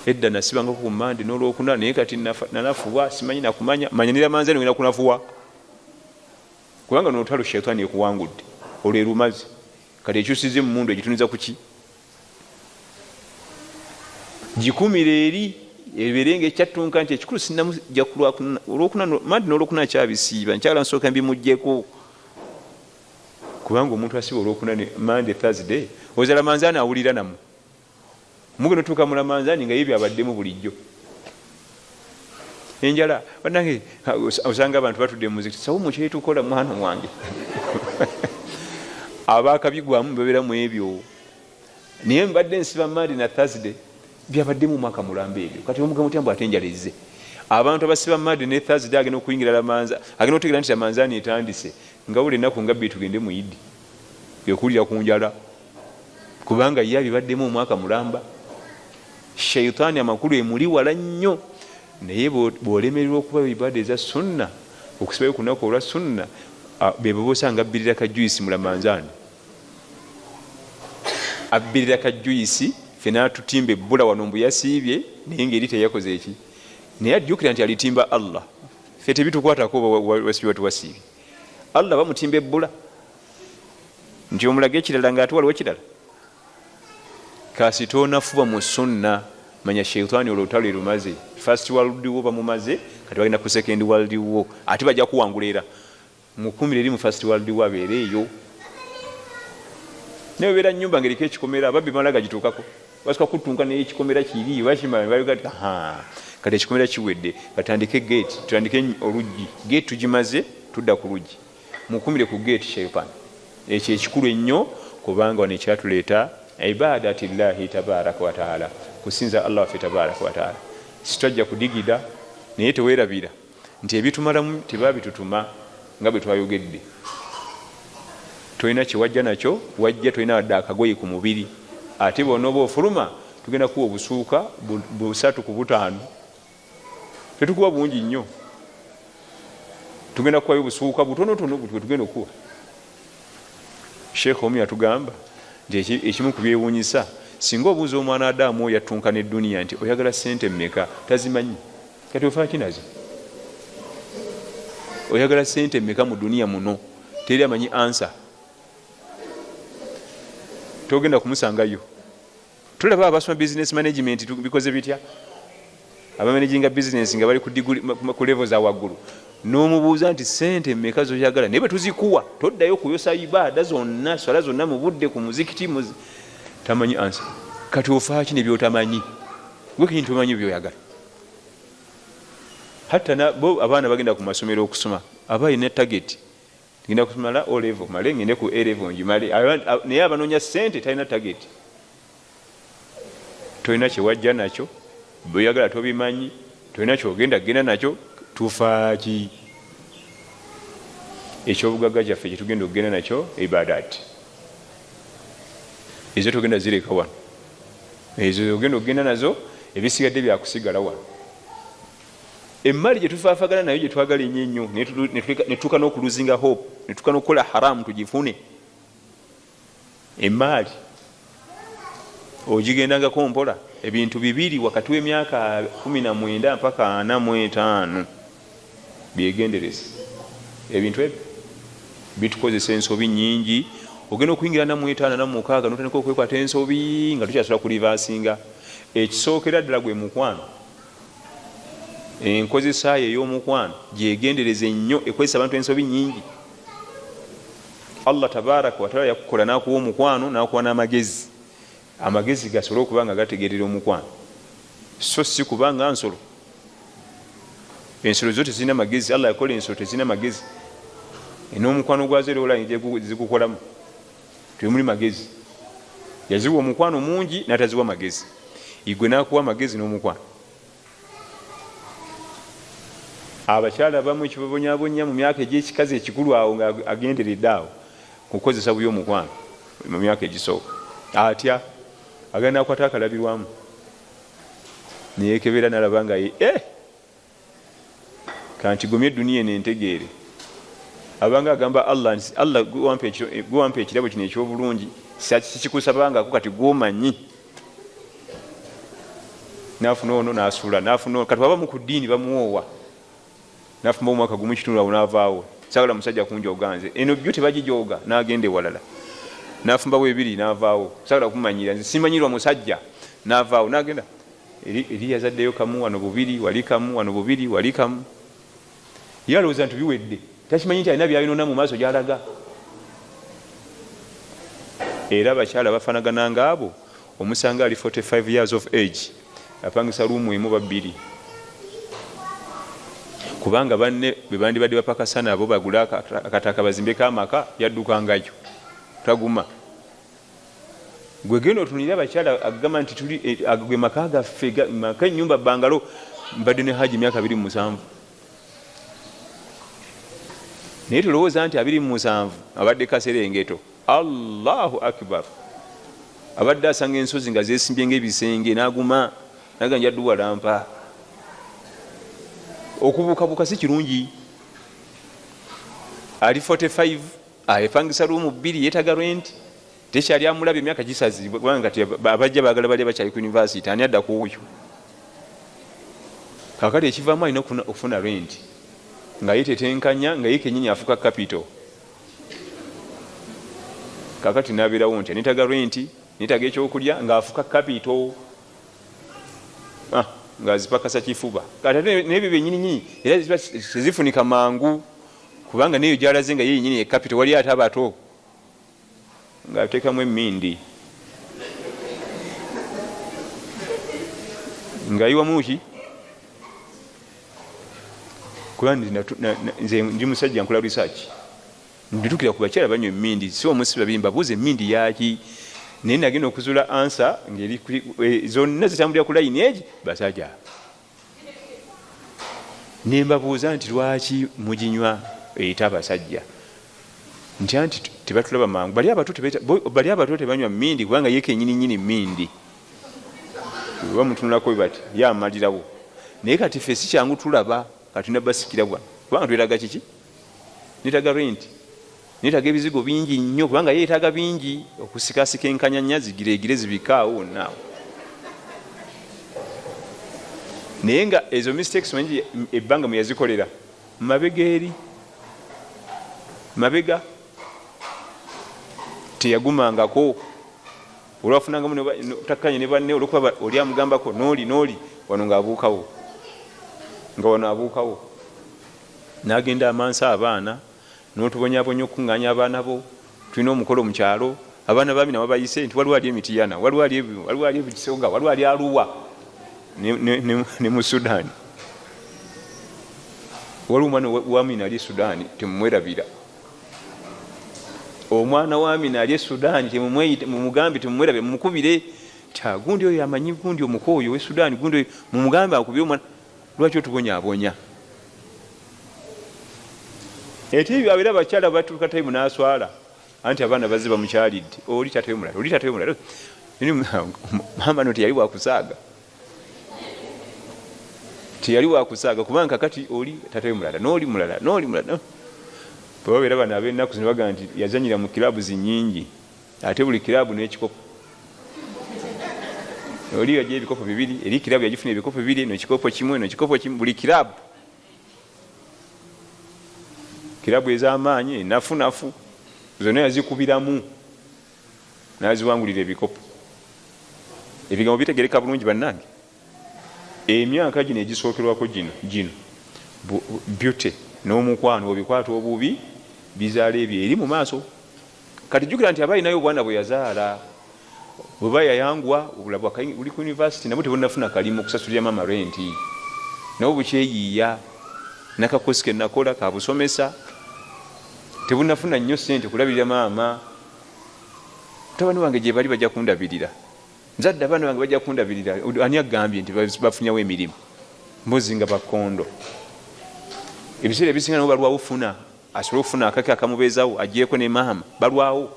[SPEAKER 1] Edda nasibangako ku Mande n'Olwokuna, naye kati nanafuwa, simanyi nakumanya manya nira manzani ngenda kunafuwa, kubanga n'olutalo shaitaani ekuwangudde olwo erumaze. Kati ekyusiza emundu egitunuza ku ki? Gikumire eri ebeere nga ekyattunka nti ekikulu sinnamujja ku Olwokuna, Mande n'Olwokuna kyabisiiba, nkyagala nsooka mbimuggyeko. Kubanga omuntu asiba Olwokuna ne Mande, Thursday, ozala manzaani awulira namu mugenda otuuka mu lamanzaani nga ye byabaddemu bulijjo. Enjala bannange, osanga abantu batudde mu muzikiti, sawo mukyetukola mwana wange abaakabigwamu babeera mu ebyo. Naye mbadde nsiba Mande na Thursday, byabaddemu omwaka mulamba ebyo. Kati omuga mutya mbu ate enjala ezze? Abantu abasiba Mande ne Thursday agenda okuyingira lamanza, agenda okutegeera nti lamanzaani etandise nga buli ennaku nga bbiri tugende mu Idi ekuwulira ku njala, kubanga ye abibaddemu omwaka mulamba. Shaitaani amakulu emuli wala nnyo, naye bw'olemererwa okuba ibaada eza sunna, okusibayo ku lunaku olwa sunna, be baba osanga abbirira ka juyisi mu lamanzaani, abbirira ka juyisi fena atutimba ebbula wano mbu yasiibye, naye ngeri teyakoze eki, naye ajjukira nti alitimba Allah. Ffe tebitukwatako wasiibye watuwasiibye, Allah bamutimba ebbula nti omulaga ekirala ng'ate waliwo kirala. Kasi tonafuba mu sunna, manya shaitaani olwo olutalo erumaze. First world war bamumaze, kati bagenda ku second world war, ate bajja kuwangula. Era mukumire eri mu first world war abeere eyo. Naye obeera nyumba ng'eriko ekikomera, ababbi bamala gagituukako, basooka kuttunka naye ekikomera kiri bakimala, kati ekikomera kiwedde, batandike gate, tutandike oluggi. Gate tugimaze, tudda ku luggi. Mukumire ku gate shaitaani, ekyo ekikulu ennyo, kubanga wano ekyatuleeta ibadati llahi tabaraka wataala, kusinza Allah waffe tabaraka wataala. Sitajja kudigida, naye teweerabira nti ebitumalamu tebabitutuma nga bwe twayogedde. Tolina kyewajja nakyo, wajja tolina wadde akagoye ku mubiri, ate bw'onooba ofuluma tugenda kuwa obusuuka 3 ku 5, tetukuwa bungi nnyo, tugenda kuwayo obusuuka butonotono bwe tugenda okuwa. Sheikh omu yatugamba nti ekimu ku byewuunyisa, singa obuuza omwana Adamu oyo yattunka n'edduniya nti oyagala sente mmeka, tazimanyi. Kati ofaaki nazo? Oyagala sente mmeka mu duniya muno? Teri amanyi ansa, togenda kumusangayo. Tulaba abasoma business management bikoze bitya, abamanaginga business nga bali ku degree, ku level za waggulu, n'omubuuza nti sente mmeka zoyagala, naye bwe tuzikuwa toddayo kuyosa ibaada zonna, swala zonna mu budde ku muzikiti, tamanyi ansa. Kati ofaaki ne byotamanyi? Gwe kenyini tomanyi byoyagala. Hatta bo abaana bagenda ku masomero okusoma, aba alina target, ngenda kusomala O level male ngende ku A level ngimale, naye abanoonya sente talina target. Tolina kyewajja nakyo, bweyagala tobimanyi, tolina kyogenda genda nakyo, tufaaki? Ekyobugagga kyaffe kyetugenda okugenda nakyo ibadat ezo togenda zireka wano, ezo ogenda okugenda nazo, ebisigadde byakusigala wano. Emmali gyetufaafagana nayo gyetwagala ennyo ennyo, netutuuka n'okuluzinga hope, netutuuka n'okukola haramu tugifune. Emaali ogigendangako mpola. Ebintu bibiri wakati w'emyaka 19 mpaka 45 byegendereza. Ebintu ebyo bitukozesa ensobi nyingi. Ogenda okuyingira 45, 46, notandika okwekwata ensobi nga tukyasobola kulivasinga. Ekisookera ddala gwe mukwano. Enkozesaayo ey'omukwano gyegendereza ennyo, ekozesa abantu ensobi nyingi. Allah tabaraka wataala yakukola n'akuwa omukwano, n'akuwa n'amagezi. Amagezi gasobole okuba nga gategerera omukwano, so si kubanga nsolo. Ensolo zo tezirina magezi. Allah yakola ensolo tezirina magezi, n'omukwano gwazo era olaba zigukolamu, temuli magezi. Yaziwa omukwano mungi n'ataziwa magezi, igwe n'akuwa amagezi n'omukwano. Abakyala abamu ekibabonyabonya mu myaka egy'ekikazi ekikulu awo nga agenderedde awo kukozesa bubi omukwano mu myaka egisooka, atya agenda akwata akalabirwamu neyekebera nalaba nga kanti gomye eduniya eno entegeere. Abanga agamba Allah nti Allah gwampa ekirabo kino ekyobulungi, sikikusabangako kati gwomanyi. Nafuna ono nasula, nafuna kati abamu ku ddiini bamuwoowa, nafumba omwaka gumu kitundu awo navaawo, sagala musajja kunjoga nze eno byo tebagijoga, nagenda ewalala nafumbawo ebiri navaawo, sagala kumanyira nze simanyirwa musajja, navaawo nagenda eri yazaddeyo kamu wano bubiri wali kamu wano bubiri wali kamu. Ye alowooza nti biwedde, takimanyi nti alina byayonona mu maaso gyalaga. Era abakyala bafanagana ngaabo, omusanga ali 45 years of age apangisa ruumu emu babbiri, kubanga banne bebandibadde bapakasa nabo bagule akataka bazimbeko amaka, yaddukangayo taguma. Gwe genda otunulire abakyala agamba nti tuli gwe maka gaffe maka ennyumba bangalo, mbadde ne Haji myaka 27, naye tulowooza nti 27 abadde kaserengeto. Allahu akbar, abadde asanga ensozi nga zesimbye ng'ebisenge n'aguma naga nja dduwalampa. Okubuukabuuka si kirungi. Ali 45 epangisa ruumu 2, yeetaga rent, tekyali amulabye emyaka gisazi, kubanga kati abajja baagala bali bakyali ku university, ani adda ku oyo? Kakati ekivaamu alina okufuna rent nga yetetenkanya, nga ye kennyini afuuka capital. Kakati nabeerawo nti neetaaga rent, neetaaga ekyokulya, ng'afuuka capital, ng'azipakasa kifuba. Kati ate n'ebyo byennyininyini era ziba tezifunika mangu, kubanga neyo gy'alaze nga ye yennyini ye capital, wali ate abato ng'ateekamu emmindi ng'ayiwamu ki? Kuba nze ndi musajja nkola research, nditukira ku bakyala banywa emmindi, si omusi babiri mbabuuza emmindi yaki, naye nagenda okuzuula ansa ngeri zonna zitambulira ku layini egi basajja. Nembabuuza nti lwaki muginywa eyita abasajja? Nti anti tebatulaba mangu, bali abato tebanywa mmindi kubanga ye kennyini nnyini mmindi, bamutunulako bati ye amalirawo. Naye kati ffe si kyangu tulaba, kati tulina basikira bwano kubanga twetaaga kiki? Neetaaga rent, neetaaga ebizigo bingi nnyo, kubanga ye yeetaaga bingi okusikasika enkanyanya zigiregire zibikaawo wonna awo. Naye nga ezo mistakes manyi ebbanga mwe yazikolera mabega eri mabega teyagumangako, olwafunangamu takkanye ne banne olwokuba oli amugambako nooli nooli wano ng'abuukawo, nga wano abuukawo n'agenda amansa abaana n'otubonyabonya okuŋŋaanya abaana bo. Tulina omukolo mu kyalo, abaana bami nabo bayise nti waliwo ali emitiyana, waliwo ali ebisoga, waliwo ali Aruwa ne mu Sudan, waliwo omwana wa Amina ali e Sudan, temumwerabira. Omwana wa Amina ali e Sudan, mumugambe temumwerabira, mumukubire gundi oyo amanyi gundi omukooyo we Sudan, gundi oyo mumugambe akubire omwana. Lwaki otubonyaabonya? Ate abeera abakyala batuuka time n'aswala, anti abaana bazze bamukyalidde, oli taata we mulala, oli taata we mulala. Maama no teyali wakusaaga, teyali wakusaaga, kubanga kakati oli taata we mulala n'oli mulala n'oli mulala. Bwe babeera bano ab'ennaku zino bagamba nti yazanyira mu kiraabu zinnyingi, ate buli kiraabu n'ekikopo. Oli yajja ebikopo bibiri, eri kiraabu yagifuna ebikopo bibiri, eno ekikopo kimu, eno ekikopo kimu, buli kiraabu. Kiraabu ez'amaanyi enafunafu zonna yazikubiramu n'aziwangulira ebikopo. Ebigambo bitegereka bulungi bannange. Emyaka gino egisookerwako gino beauty n'omukwano obikwata obubi bizaala ebyo eri mu maaso. Kati jjukira nti aba alinayo obwana bwe yazaala, bweba yayangwa obulabu buli ku university nabo tebunnafuna kalimu okusasulira maama renti, nabo bukyeyiiya. Nakakosi ke nakola kabusomesa tebunafuna nnyo sente kulabirira maama. Mutabani wange gye bali bajja kundabirira, nzadde abaana bange bajja kundabirira. Ani agambye nti bafunyawo emirimu? Mbuzi nga bakondo. Ebiseera ebisinga nabo balwawo funa, asobole okufuna akake akamubeezawo agyeko ne maama, balwawo.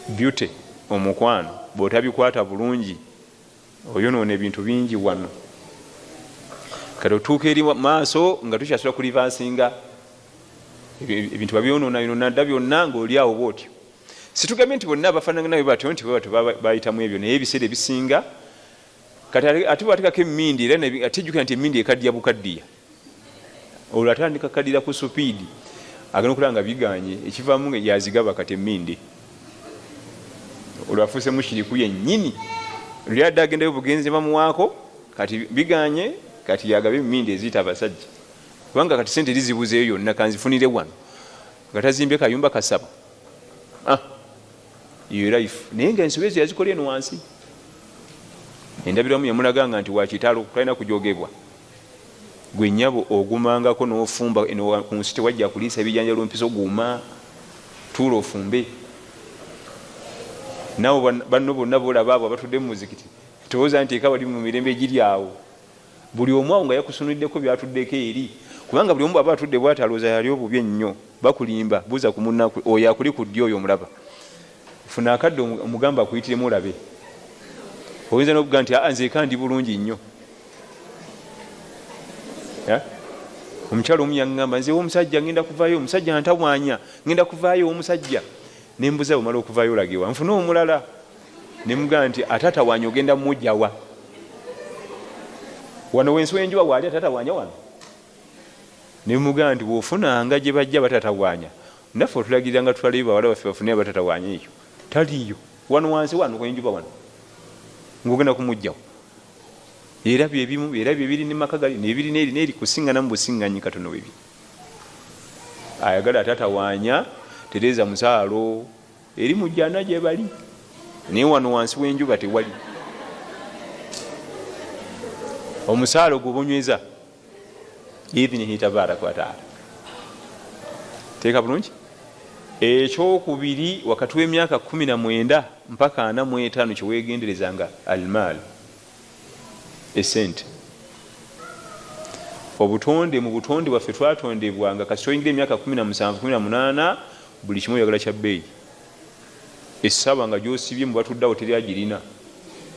[SPEAKER 1] Beauty, omukwano bw'otabikwata bulungi oyonoona ebintu bingi wano. Kati otuuka eri maaso nga tukyasobola kulivansinga ebintu babyonoona yonoona dda byonna ng'oli awo bw'otyo. Situgambye nti bonna abafaanana nawe batyo nti batyo bayitamu ebyo, naye ebiseera ebisinga kati ate bw'ateekako emmindi era ate jjukira nti emmindi ekaddiya bukaddiya, olwo atandika kaddira ku supiidi agenda okulaba nga biganye, ekivaamu nga yazigaba kati emmindi, olwo afuuse mushiriku yennyini. Luli adde agendayo bugenzi bamuwaako kati biganye, kati yagaba emmindi eziyita abasajja, kubanga kati sente lizibuzeeyo yonna kanzifunire wano nga tazimbye kayumba kasaba. Iyo life. Naye nga ensobi ezo yazikola eno wansi. Endabirwamu yamulaganga nti wakitalo talina kujogebwa. Gwe nnyabo ogumangako n'ofumba eno ku nsi tewajja kuliisa ebijanjalo mpiso, guma tuula ofumbe. Nabo banno bonna bolaba abo abatudde mu muzikiti towooza nti eka bali mu mirembe egiri awo. Buli omu awo nga yakusunuddeko byatuddeko eri, kubanga buli omu bw'aba atudde bw'ati alowooza yali obubi ennyo. Bakulimba, buuza ku munnaku oyo akuli ku ddyo oyo omulaba. Funa akadde omugamba akuyitiremu olabe. Oyinza n'okugamba nti aa nze eka ndi bulungi nnyo. Omukyala omu yaŋŋamba nze omusajja ngenda kuvaayo, omusajja ntawaanya, ngenda kuvaayo omusajja. Ne mbuza bw'omala okuvaayo olagewa, nfune omulala. Ne mugamba nti ate atawaanya ogenda mujjawa? Wano wensi w'enjuba waali ate atawaanya wano? Ne mugamba nti bw'ofunanga gye bajja batatawaanya, naffe otulagirira nga tutwaleyo bawala baffe bafune abatatawaanya ekyo. Taliiyo wano wansi wano wenjuba wano ng'ogenda kumujjawo. Era byebimu, era byebiri ne maka gali nebiri n'eri n'eri kusiŋŋana mu busiŋŋanyi katono bwebi. Ayagala atatawaanya tereeza musaalo eri mujjana gye bali, naye wano wansi w'enjuba tewali. Omusaalo gubonyweza idhinihi tabaraka wataala. Teeka bulungi. Ekyokubiri, wakati w'emyaka 19 mpaka 45 kyeweegenderezanga almaal, esente. Obutonde mu butonde bwaffe twatondebwanga kasita oyingira emyaka 17 18 buli kimu oyagala kya bbeeyi. Essaawa nga gy'osibye mu batuddeawo teri agirina,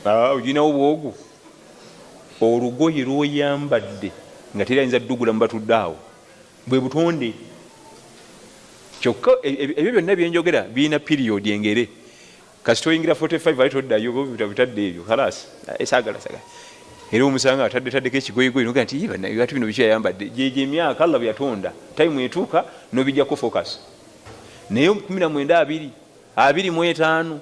[SPEAKER 1] ogirinawo bwogu. Olugoye lw'oyambadde nga teri ayinza ddugula mu batudde awo, bwe butonde. Kyokka ebyo byonna byenjogera birina piriyodi engere. Kasita oyingira 45 ate toddayo, bitadde ebyo khalas, saagala saagala. Era omusanga atadde taddeko ekigoyigoyi noga nti ate bino biki yayambadde. Gyegyo emyaka Allah bwe yatonda, tayimu etuuka n'obijjako focus. Naye 19 20 25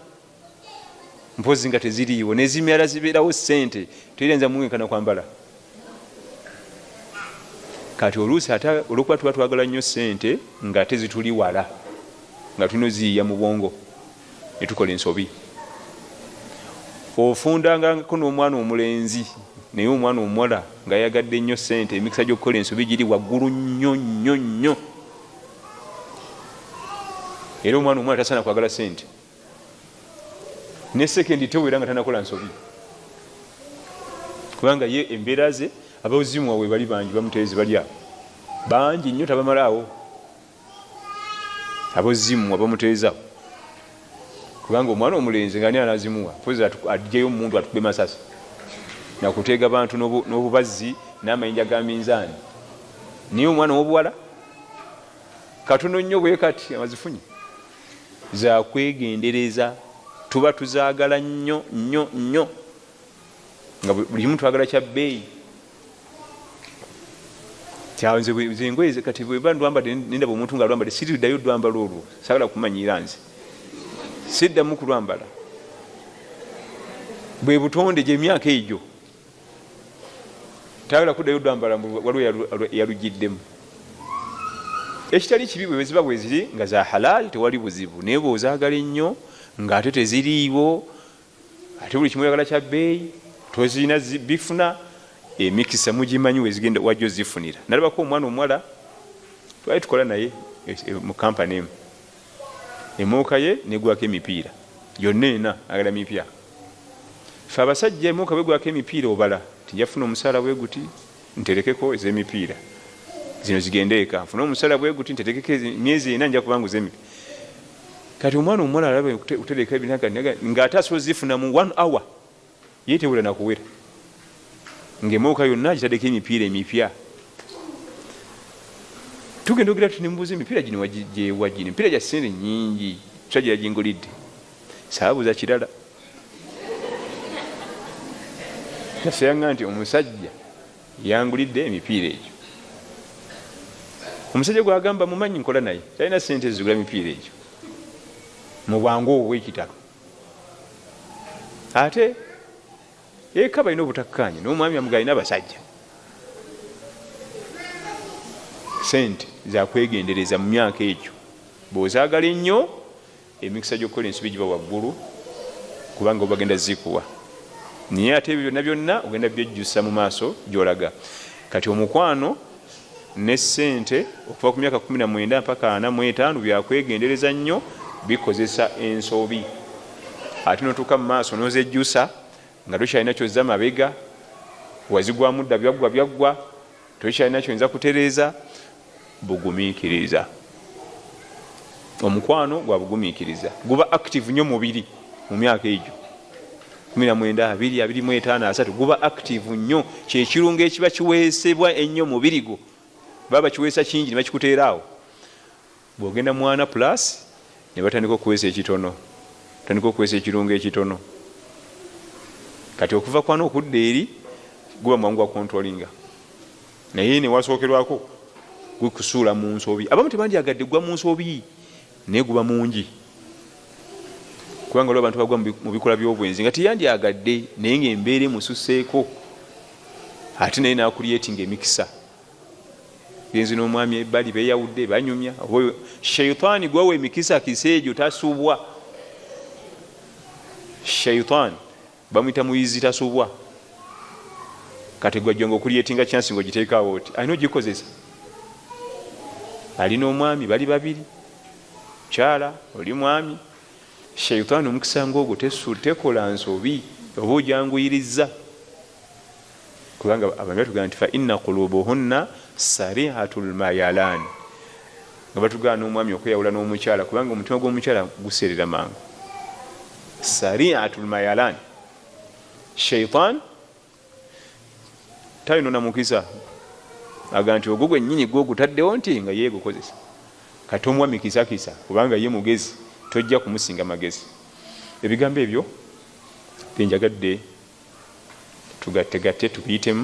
[SPEAKER 1] mpozi nga teziriiwo, nezimyala zibeerawo ssente teriyinza mwenkana kwambala. Kati oluusi ate olwokuba tuba twagala nnyo ssente nga tezituli wala, nga tulina oziyiya mu bwongo ne tukola ensobi. Ofundangako n'omwana omulenzi, naye omwana omuwala nga yagadde nnyo ssente, emikisa gy'okukola ensobi giri waggulu nnyo nnyo nnyo. Era omwana omuwala tasaana kwagala ssente, ne sekendi tewera nga tanakola nsobi, kubanga ye embeera ze abazimuwa we bali bangi, bamuteezi bali awo bangi nnyo, tabamalaawo. Abazimuwa bamuteeza, kubanga omwana omulenzi nga ani anazimuwa? Mpozi aggyeyo omuntu atukube masasi nakuteega bantu n'obubazzi n'amayinja ga minzaani. Naye omwana ow'obuwala katono nnyo bwe kati amazifunye zakwegendereza. Tuba tuzaagala nnyo nnyo nnyo, nga buli kimu twagala kya bbeeyi. Nze engoye kati bweba ndwambadde nendaba omuntu nga alwambadde, siriddayo lwambala olwo, saagala kumanyiira nze, siddamu kulwambala. Bwe butonde gy'emyaka egyo, tayagala kuddayo lwambala, waliwo yalugiddemu. Ekitali kibi bwe ziba bwe ziri nga za halal tewali buzibu, naye bw'ozaagala ennyo ng'ate teziriiwo, ate buli kimu oyagala kya bbeeyi, tozirina bifuna, Emikisa mugimanyi wezigenda wajjo zifunira. Nalabako omwana omuwala twali tukola naye mu kampani emu, emooka ye negwako emipiira yonna ena, agala mipya. Fe abasajja emooka bwegwako emipiira obala tinjafuna omusaala bwe guti, nterekeko ez'emipiira zino zigende eka, nfune omusaala bwe guti nterekeko emyezi 4 nja kubanguza emipiira. Kati omwana omuwala alaba okutereka ebintu ng'ate asobola zifuna mu 1 hour, ye tewera nakuwera ng'emooka yonna agitaddeko emipiira emipya. Tugenda ogira tuti emipiira gino gyewa gino emipiira gya ssente nnyingi, musajja yagingulidde. Saabuuza kirala, naseyanga nti omusajja yangulidde emipiira egyo. Omusajja gwagamba mumanyi nkola naye talina ssente zigula mipiira egyo mu bwangu obwo bw'ekitalo. Ate eka balina obutakkaanya n'omwami amuga alina abasajja. Sente zakwegendereza mu myaka egyo, bw'ozaagala ennyo emikisa gy'okukola ensobi giba waggulu, kubanga bagenda zikuwa. Naye ate ebyo byonna byonna ogenda byejjusa mu maaso gy'olaga. Kati omukwano ne ssente okuva ku myaka 19 mpaka 45 byakwegendereza nnyo, bikozesa ensobi. Ate n'otuuka mu maaso n'ozejjusa nga tokyalina kyozza mabega, wazigwamu dda byaggwa byaggwa, tokyalina kyoyinza kutereeza. Bugumiikiriza, omukwano gwa bugumiikiriza, guba active nnyo mubiri mu myaka egyo 19, 20, 25, 30, guba active nnyo. Kyekirungo ekiba kiweesebwa ennyo mubiri gwo, baba bakiweesa kingi ne bakikuteera awo. Bw'ogenda mwana plus ne batandika okuweesa ekitono, tandika okuweesa ekirungo ekitono. Kati okuva kwana okudda eri guba mwangu wa controllinga, naye ne wasookerwako gukusuula mu nsobi. Abamu tebandyagadde gwa mu nsobi, naye guba mungi, kubanga waliwo abantu bagwa mu bikolwa by'obwenzi nga teyandyagadde, naye ng'embeera emususeeko, ate naye n'akulyetinga emikisa. Genzi n'omwami ebbali beeyawudde banyumya, oba shaitaani gwawa emikisa kisa egyo tasubwa. Shaitaani bamuyita muyizi tasubwa. Kati gwajjanga okulyetinga chance ng'ogiteekaawo oti alina ogikozesa. Alina omwami bali babiri, kyala oli mwami. Shaitaani omukisa ng'ogwo tekola nsobi, oba ojanguyiriza, kubanga abantu batugamba nti fa inna qulubuhunna sarihatul mayalan, nga batugamba n'omwami okweyawula n'omukyala, kubanga omutima gw'omukyala guseerera mangu. Sarihatul mayalan, shaitan tayinona mukisa, aga nti ogwo gwennyini gwogutaddewo nti nga ye gukozesa. Kati omuwa mikisakisa kubanga ye mugezi, tojja kumusinga magezi. Ebigambo ebyo byenjagadde tugattegatte tubiyitemu.